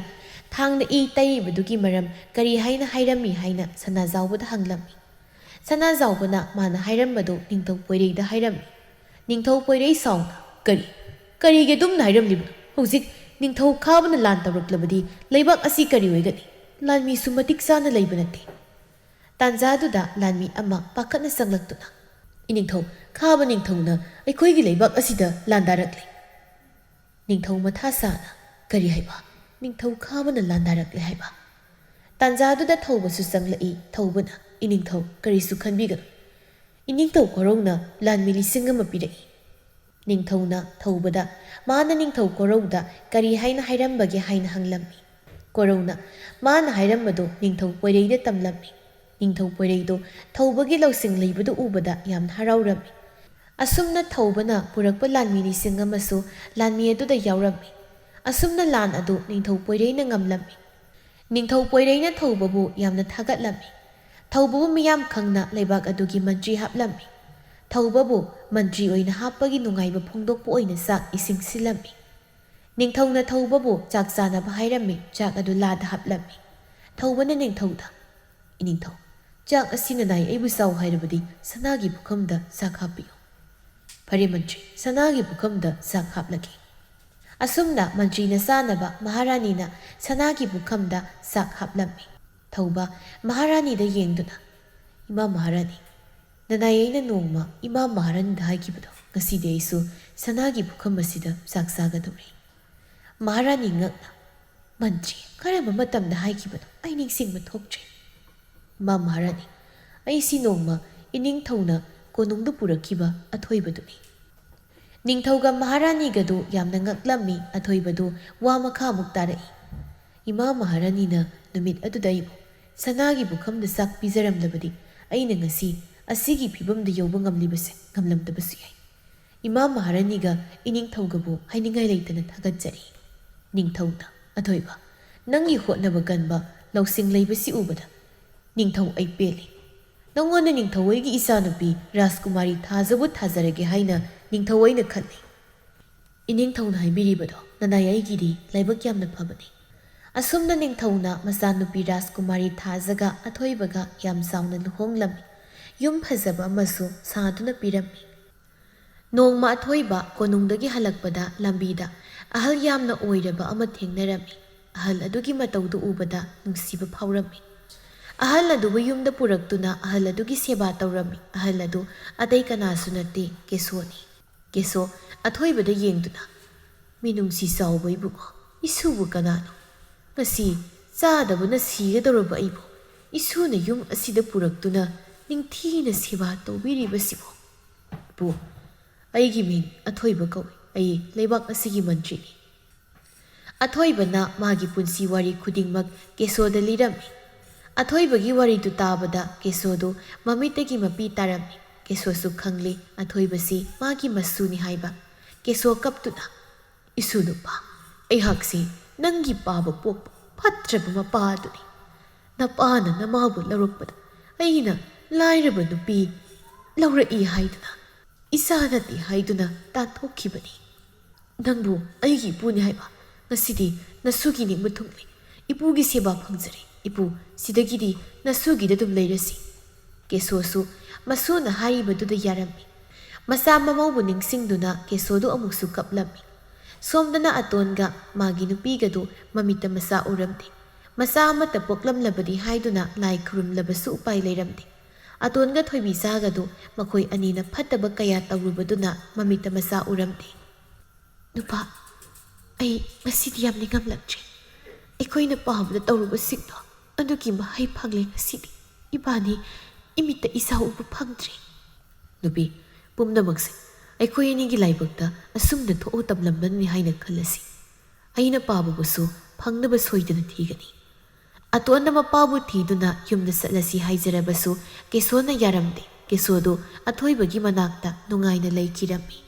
ꯊꯥꯡꯗ ꯏ ꯇꯩꯔꯤꯕꯗꯨꯒꯤ ꯃꯔꯝ ꯀꯔꯤ ꯍꯥꯏꯅ ꯍꯥꯏꯔꯝꯃꯤ ꯍꯥꯏꯅ ꯁꯅꯥꯖꯥꯎꯕꯗ ꯍꯪꯂꯝꯃꯤ꯫ ꯁꯅꯥꯖꯥꯎꯕꯅ ꯃꯥꯅ ꯍꯥꯏꯔꯝꯕꯗꯨ ꯅꯤꯡꯊꯧ ꯄꯣꯏꯔꯩꯗ ꯍꯥꯏꯔꯝꯃꯤ꯫ ꯅꯤꯡꯊꯧ ꯄꯣꯏꯔꯩ ꯁꯥꯎꯅ, "ꯀꯔꯤ? ꯀꯔꯤꯒꯤ ꯑꯗꯨꯝꯅ ꯍꯥꯏꯔꯝꯂꯤꯕꯅꯣ? ꯍꯧꯖꯤꯛ ꯅꯤꯡꯊꯧ ꯈꯥꯕꯅ ꯂꯥꯟ ꯇꯧꯔꯛꯂꯕꯗꯤ ꯂꯩꯕꯥꯛ ꯑꯁꯤ ꯀꯔꯤ ꯑꯣꯏꯒꯅꯤ? ꯂꯥꯟꯃꯤꯁꯨ ꯃꯇꯤꯛ ꯆꯥꯅ ꯂꯩꯕ ꯅꯠꯇꯦ꯫" ꯇꯥꯟꯖꯥꯗꯨꯗ ꯂꯥꯟꯃꯤ ꯑꯃ ꯄꯥꯈꯠꯅ ꯆꯪꯂꯛꯇꯨꯅ, "ꯏꯅꯤꯡꯊꯧ, ꯈꯥꯕ ꯅꯤꯡꯊꯧꯅ ꯑꯩꯈꯣꯏꯒꯤ ꯂꯩꯕꯥꯛ ꯑꯁꯤꯗ ꯂꯥꯟꯗꯥꯔꯛꯂꯦ꯫" ꯅꯤꯡꯊꯧ ꯃꯊꯥ ꯁꯥꯅ, "ꯀꯔꯤ ꯍꯥꯏꯕ? ꯅꯤꯡꯊꯧ ꯈꯥꯕꯅ ꯂꯥꯟꯗꯥꯔꯛꯂꯦ ꯍꯥꯏꯕ?" ꯇꯥꯟꯖꯥꯗꯨꯗ ꯊꯧꯕꯁꯨ ꯆꯪꯂꯛꯏ꯫ ꯊꯧꯕꯅ, "ꯏꯅꯤꯡꯊꯧ, ꯀꯔꯤꯁꯨ ꯈꯟꯕꯤꯒꯅꯨ꯫ ꯏꯅꯤꯡꯊꯧ ꯀꯣꯔꯧꯅ ꯂꯥꯟꯃꯤ ꯂꯤꯁꯤꯡ ꯑꯃ ꯄꯤꯔꯛꯏ꯫" ꯅꯤꯡꯊꯧꯅ ꯊꯧꯕꯗ, "ꯃꯥꯅ ꯅꯤꯡꯊꯧ ꯀꯣꯔꯧꯗ ꯀꯔꯤ ꯍꯥꯏꯅ ꯍꯥꯏꯔꯝꯕꯒꯦ?" ꯍꯥꯏꯅ ꯍꯪꯂꯝꯃꯤ꯫ ꯀꯣꯔꯧꯅ ꯃꯥꯅ ꯍꯥꯏꯔꯝꯕꯗꯨ ꯅꯤꯡꯊꯧ ꯄꯣꯏꯔꯩꯗ ꯇꯝꯂꯝꯃꯤ꯫ ꯅꯤꯡꯊꯧ ꯄꯣꯏꯔꯩꯗꯨ ꯊꯧꯕꯒꯤ ꯂꯧꯁꯤꯡ ꯂꯩꯕꯗꯨ ꯎꯕꯗ ꯌꯥꯝꯅ ꯍꯔꯥꯎꯔꯝꯃꯤ꯫ ꯑꯁꯨꯝꯅ ꯊꯧꯕꯅ ꯄꯨꯔꯛꯄ ꯂꯥꯟꯃꯤ ꯂꯤꯁꯤꯡ ꯑꯃꯁꯨ ꯂꯥꯟꯃꯤ ꯑꯗꯨꯗ ꯌꯥꯎꯔꯝꯃꯤ꯫ ꯑꯁꯨꯝꯅ ꯂꯥꯟ ꯑꯗꯨ ꯅꯤꯡꯊꯧ ꯄꯣꯏꯔꯩꯅ ꯉꯝꯂꯝꯃꯤ꯫ ꯅꯤꯡꯊꯧ ꯄꯣꯏꯔꯩꯅ ꯊꯧꯕꯕꯨ ꯌꯥꯝꯅ ꯊꯥꯒꯠꯂꯝꯃꯤ꯫ ꯊꯧꯕꯕꯨ ꯃꯤꯌꯥꯝ ꯈꯪꯅ ꯂꯩꯕꯥꯛ ꯑꯗꯨꯒꯤ ꯃꯟꯇ꯭ꯔꯤ ꯍꯥꯞꯂꯝꯃꯤ꯫ ꯊꯧꯕꯕꯨ ꯃꯟꯇ꯭ꯔꯤ ꯑꯣꯏꯅ ꯍꯥꯞꯄꯒꯤ ꯅꯨꯡꯉꯥꯏꯕ ꯐꯣꯡꯗꯣꯛꯄ ꯑꯣꯏꯅ ꯆꯥꯛ ꯏꯁꯤꯡ ꯁꯤꯜꯂꯝꯃꯤ꯫ ꯅꯤꯡꯊꯧꯅ ꯊꯧꯕꯕꯨ ꯆꯥꯛ ꯆꯥꯅꯕ ꯍꯥꯏꯔꯝꯃꯤ꯫ ꯆꯥꯛ ꯑꯗꯨ ꯂꯥꯗ ꯍꯥꯞꯂꯝꯃꯤ꯫ ꯊꯧꯕꯅ ꯅꯤꯡꯊꯧꯗ, "ꯏꯅꯤꯡꯊꯧ, ꯆꯥꯛ ꯑꯁꯤ ꯅꯅꯥꯏ ꯑꯩꯕꯨ ꯆꯥꯎ ꯍꯥꯏꯔꯕꯗꯤ ꯁꯅꯥꯒꯤ ꯄꯨꯈꯝꯗ ꯆꯥꯛ ꯍꯥꯞꯄꯤꯌꯨ꯫" "ꯐꯔꯦ ꯃꯟꯇ꯭ꯔꯤ, ꯁꯅꯥꯒꯤ ꯄꯨꯈꯝꯗ ꯆꯥꯛ ꯍꯥꯞꯂꯒꯦ꯫" ꯑꯁꯨꯝꯅ ꯃꯟꯇ꯭ꯔꯤꯅ ꯆꯥꯅꯕ ꯃꯍꯥꯔꯥꯅꯤꯅ ꯁꯅꯥꯒꯤ ꯄꯨꯈꯝꯗ ꯆꯥꯛ ꯍꯥꯞꯂꯝꯃꯤ꯫ ꯊꯧꯕ ꯃꯍꯥꯔꯥꯅꯤꯗ ꯌꯦꯡꯗꯨꯅ, "ꯏꯃꯥ ꯃꯍꯥꯔꯥꯅꯤ, ꯅꯅꯥꯏ ꯑꯩꯅ ꯅꯣꯡꯃ ꯏꯃꯥ ꯃꯍꯥꯔꯥꯅꯤꯗ ꯍꯥꯏꯈꯤꯕꯗꯣ, ꯉꯁꯤꯗꯤ ꯑꯩꯁꯨ ꯁꯅꯥꯒꯤ ꯄꯨꯈꯝ ꯑꯁꯤꯗ ꯆꯥꯛ ꯆꯥꯒꯗꯧꯔꯤ꯫" ꯃꯍꯥꯔꯥꯅꯤ ꯉꯛꯅ, ꯃꯟꯇ꯭ꯔꯤ, ꯀꯔꯝꯕ ꯃꯇꯝꯗ ꯍꯥꯏꯈꯤꯕꯅꯣ? ꯑꯩ ꯅꯤꯡꯁꯤꯡꯕ ꯊꯣꯛꯇ꯭ꯔꯦ꯫ ꯏꯃꯥ ꯃꯍꯥꯔꯥꯅꯤ, ꯑꯩꯁꯤ ꯅꯣꯡꯃ ꯏꯅꯤꯡꯊꯧꯅ ꯀꯣꯅꯨꯡꯗ ꯄꯨꯔꯛꯈꯤꯕ ꯑꯊꯣꯏꯕꯗꯨꯅꯤ꯫ ꯅꯤꯡꯊꯧꯒ ꯃꯍꯥꯔꯥꯅꯤꯒꯗꯨ ꯌꯥꯝꯅ ꯉꯛꯂꯝꯃꯤ꯫ ꯑꯊꯣꯏꯕꯗꯨ ꯋꯥ ꯃꯈꯥ ꯑꯃꯨꯛ ꯇꯥꯔꯛꯏ꯫ ꯏꯃꯥ ꯃꯍꯥꯔꯥꯅꯤꯅ ꯅꯨꯃꯤꯠ ꯑꯗꯨꯗ ꯑꯩꯕꯨ ꯁꯅꯥꯒꯤ ꯄꯨꯈꯝꯗ ꯆꯥꯛ ꯄꯤꯖꯔꯝꯂꯕꯗꯤ ꯑꯩꯅ ꯉꯁꯤ ꯑꯁꯤꯒꯤ ꯐꯤꯕꯝꯗ ꯌꯧꯕ ꯉꯝꯂꯤꯕꯁꯦ ꯉꯝꯂꯝꯗꯕꯁꯨ ꯌꯥꯏ꯫ ꯏꯃꯥ ꯃꯍꯥꯔꯥꯅꯤꯒ ꯏꯅꯤꯡꯊꯧꯒꯕꯨ ꯍꯥꯏꯅꯤꯡꯉꯥꯏ ꯂꯩꯇꯅ ꯊꯥꯒꯠꯆꯔꯤ꯫ ꯅꯤꯡꯊꯧꯅ ꯑꯊꯣꯏꯕ, ꯅꯪꯒꯤ ꯍꯣꯠꯅꯕ ꯀꯟꯕ, ꯂꯧꯁꯤꯡ ꯂꯩꯕꯁꯤ ꯎꯕꯗ ꯅꯤꯡꯊꯧ ꯑꯩ ꯄꯦꯜꯂꯤ꯫ ꯅꯉꯣꯟꯗ ꯅꯤꯡꯊꯧ ꯑꯩꯒꯤ ꯏꯆꯥꯅꯨꯄꯤ ꯔꯥꯖꯀꯨꯃꯥꯔꯤ ꯊꯥꯖꯕꯨ ꯊꯥꯖꯔꯒꯦ ꯍꯥꯏꯅ ꯅꯤꯡꯊꯧ ꯑꯩꯅ ꯈꯜꯂꯤ꯫ ꯏꯅꯤꯡꯊꯧꯅ ꯍꯥꯏꯕꯤꯔꯤꯕꯗꯣ ꯅꯅꯥꯏ ꯑꯩꯒꯤꯗꯤ ꯂꯥꯏꯕꯛ ꯌꯥꯝꯅ ꯐꯕꯅꯤ꯫ ꯑꯁꯨꯝꯅ ꯅꯤꯡꯊꯧꯅ ꯃꯆꯥꯅꯨꯄꯤ ꯔꯥꯖꯀꯨꯃꯥꯔꯤ ꯊꯥꯖꯒ ꯑꯊꯣꯏꯕꯒ ꯌꯥꯝ ꯆꯥꯎꯅ ꯂꯨꯍꯣꯡꯂꯝꯃꯤ꯫ ꯌꯨꯝ ꯐꯖꯕ ꯑꯃꯁꯨ ꯁꯥꯗꯨꯅ ꯄꯤꯔꯝꯃꯤ꯫ ꯅꯣꯡꯃ ꯑꯊꯣꯏꯕ ꯀꯣꯅꯨꯡꯗꯒꯤ ꯍꯜꯂꯛꯄꯗ ꯂꯝꯕꯤꯗ ꯑꯍꯜ ꯌꯥꯝꯅ ꯑꯣꯏꯔꯕ ꯑꯃ ꯊꯦꯡꯅꯔꯝꯃꯤ꯫ ꯑꯍꯜ ꯑꯗꯨꯒꯤ ꯃꯇꯧꯗꯨ ꯎꯕꯗ ꯅꯨꯡꯁꯤꯕ ꯐꯥꯎꯔꯝꯃꯤ꯫ ꯑꯍꯜ ꯑꯗꯨꯕꯨ ꯌꯨꯝꯗ ꯄꯨꯔꯛꯇꯨꯅ ꯑꯍꯜ ꯑꯗꯨꯒꯤ ꯁꯦꯕꯥ ꯇꯧꯔꯝꯃꯤ꯫ ꯑꯍꯜ ꯑꯗꯨ ꯑꯇꯩ ꯀꯅꯥꯁꯨ ꯅꯠꯇꯦ, ꯀꯦꯁꯣꯅꯤ꯫ ꯀꯦꯁꯣ ꯑꯊꯣꯏꯕꯗ ꯌꯦꯡꯗꯨꯅ, "ꯃꯤꯅꯨꯡꯁꯤ ꯆꯥꯎꯕ ꯏꯕꯨꯡꯉꯣ, ꯏꯁꯨꯕꯨ ꯀꯅꯥꯅꯣ? ꯉꯁꯤ ꯆꯥꯗꯕꯅ ꯁꯤꯒꯗꯧꯔꯕ ꯑꯩꯕꯨ ꯏꯁꯨꯅ ꯌꯨꯝ ꯑꯁꯤꯗ ꯄꯨꯔꯛꯇꯨꯅ ꯅꯤꯡꯊꯤꯅ ꯁꯦꯕꯥ ꯇꯧꯕꯤꯔꯤꯕꯁꯤꯕꯨ?" "ꯄꯨ, ꯑꯩꯒꯤ ꯃꯤꯡ ꯑꯊꯣꯏꯕ ꯀꯧꯏ꯫ ꯑꯩ ꯂꯩꯕꯥꯛ ꯑꯁꯤꯒꯤ ꯃꯟꯇ꯭ꯔꯤꯅꯤ꯫" ꯑꯊꯣꯏꯕꯅ ꯃꯥꯒꯤ ꯄꯨꯟꯁꯤ ꯋꯥꯔꯤ ꯈꯨꯗꯤꯡꯃꯛ ꯀꯦꯁꯣꯗ ꯂꯤꯔꯝꯃꯤ꯫ ꯑꯊꯣꯏꯕꯒꯤ ꯋꯥꯔꯤꯗꯨ ꯇꯥꯕꯗ ꯀꯦꯁꯣꯗꯨ ꯃꯃꯤꯠꯇꯒꯤ ꯃꯄꯤ ꯇꯥꯔꯝꯃꯤ꯫ ꯀꯦꯁꯣꯁꯨ ꯈꯪꯂꯤ ꯑꯊꯣꯏꯕꯁꯤ ꯃꯥꯒꯤ ꯃꯁꯨꯅꯤ ꯍꯥꯏꯕ꯫ ꯀꯦꯁꯣ ꯀꯞꯇꯨꯅ, "ꯏꯁꯨ ꯅꯨꯄꯥ, ꯑꯩꯍꯥꯛꯁꯤ ꯅꯪꯒꯤ ꯄꯥꯕ ꯄꯣꯛꯄ ꯐꯠꯇ꯭ꯔꯕ ꯃꯄꯥ ꯑꯗꯨꯅꯤ꯫ ꯅꯄꯥꯅ ꯅꯃꯥꯕꯨ ꯂꯧꯔꯛꯄꯗ ꯑꯩꯅ ꯂꯥꯏꯔꯕ ꯅꯨꯄꯤ ꯂꯧꯔꯛꯏ ꯍꯥꯏꯗꯨꯅ, ꯏꯆꯥ ꯅꯠꯇꯦ ꯍꯥꯏꯗꯨꯅ ꯇꯥꯟꯊꯣꯛꯈꯤꯕꯅꯤ꯫ ꯅꯪꯕꯨ ꯑꯩꯒꯤ ꯏꯄꯨꯅꯤ ꯍꯥꯏꯕ ꯉꯁꯤꯗꯤ ꯅꯁꯨꯒꯤ ꯅꯤꯡꯕ ꯊꯨꯡꯂꯦ꯫ ꯏꯄꯨꯒꯤ ꯁꯦꯕꯥ ꯐꯪꯖꯔꯦ꯫ ꯏꯄꯨ, ꯁꯤꯗꯒꯤꯗꯤ ꯅꯁꯨꯒꯤꯗ ꯑꯗꯨꯝ ꯂꯩꯔꯁꯤ꯫" ꯀꯦꯁꯣꯁꯨ ꯃꯁꯨꯅ ꯍꯥꯏꯔꯤꯕꯗꯨꯗ ꯌꯥꯔꯝꯃꯤ꯫ ꯃꯆꯥ ꯃꯃꯧꯕꯨ ꯅꯤꯡꯁꯤꯡꯗꯨꯅ ꯀꯦꯁꯣꯗꯨ ꯑꯃꯨꯛꯁꯨ ꯀꯞꯂꯝꯃꯤ꯫ ꯁꯣꯝꯗꯅ ꯑꯇꯣꯟꯒ ꯃꯥꯒꯤ ꯅꯨꯄꯤꯒꯗꯨ ꯃꯃꯤꯠꯇ ꯃꯆꯥ ꯎꯔꯝꯗꯦ꯫ ꯃꯆꯥ ꯑꯃꯠꯇ ꯄꯣꯛꯂꯝꯂꯕꯗꯤ ꯍꯥꯏꯗꯨꯅ ꯂꯥꯏ ꯈꯨꯔꯨꯝꯂꯕꯁꯨ ꯎꯄꯥꯏ ꯂꯩꯔꯝꯗꯦ꯫ ꯑꯇꯣꯟꯒ ꯊꯣꯏꯕꯤꯆꯥꯒꯗꯨ ꯃꯈꯣꯏ ꯑꯅꯤꯅ ꯐꯠꯇꯕ ꯀꯌꯥ ꯇꯧꯔꯨꯕꯗꯨꯅ ꯃꯃꯤꯠꯇ ꯃꯆꯥ ꯎꯔꯝꯗꯦ꯫ "ꯅꯨꯄꯥ, ꯑꯩ ꯉꯁꯤꯗꯤ ꯌꯥꯝ ꯅꯤꯡꯉꯝꯂꯛꯇ꯭ꯔꯦ꯫ ꯑꯩꯈꯣꯏꯅ ꯄꯥꯕꯗ ꯇꯧꯔꯨꯕꯁꯤꯡꯗꯣ ꯑꯗꯨꯒꯤ ꯃꯍꯩ ꯐꯪꯂꯦ ꯉꯁꯤꯗꯤ꯫ ꯏꯕꯥꯅꯤ ꯏꯃꯤꯠꯇ ꯏꯆꯥ ꯎꯕ ꯐꯪꯗ꯭ꯔꯦ꯫ ꯅꯨꯄꯤ, ꯄꯨꯝꯅꯃꯛꯁꯦ ꯑꯩꯈꯣꯏ ꯑꯅꯤꯒꯤ ꯂꯥꯏꯕꯛꯇ ꯑꯁꯨꯝꯅ ꯊꯣꯛꯑ ꯇꯝꯂꯝꯕꯅꯤ ꯍꯥꯏꯅ ꯈꯜꯂꯁꯤ꯫ ꯑꯩꯅ ꯄꯥꯕꯕꯨꯁꯨ ꯐꯪꯅꯕ ꯁꯣꯏꯗꯅ ꯊꯤꯒꯅꯤ꯫ ꯑꯇꯣꯟꯅ ꯃꯄꯥꯕꯨ ꯊꯤꯗꯨꯅ ꯌꯨꯝꯗ ꯆꯠꯂꯁꯤ ꯍꯥꯏꯖꯔꯕꯁꯨ ꯀꯦꯁꯣꯅ ꯌꯥꯔꯝꯗꯦ꯫ ꯀꯦꯁꯣꯗꯨ ꯑꯊꯣꯏꯕꯒꯤ ꯃꯅꯥꯛꯇ ꯅꯨꯡꯉꯥꯏꯅ ꯂꯩꯈꯤꯔꯝꯃꯤ꯫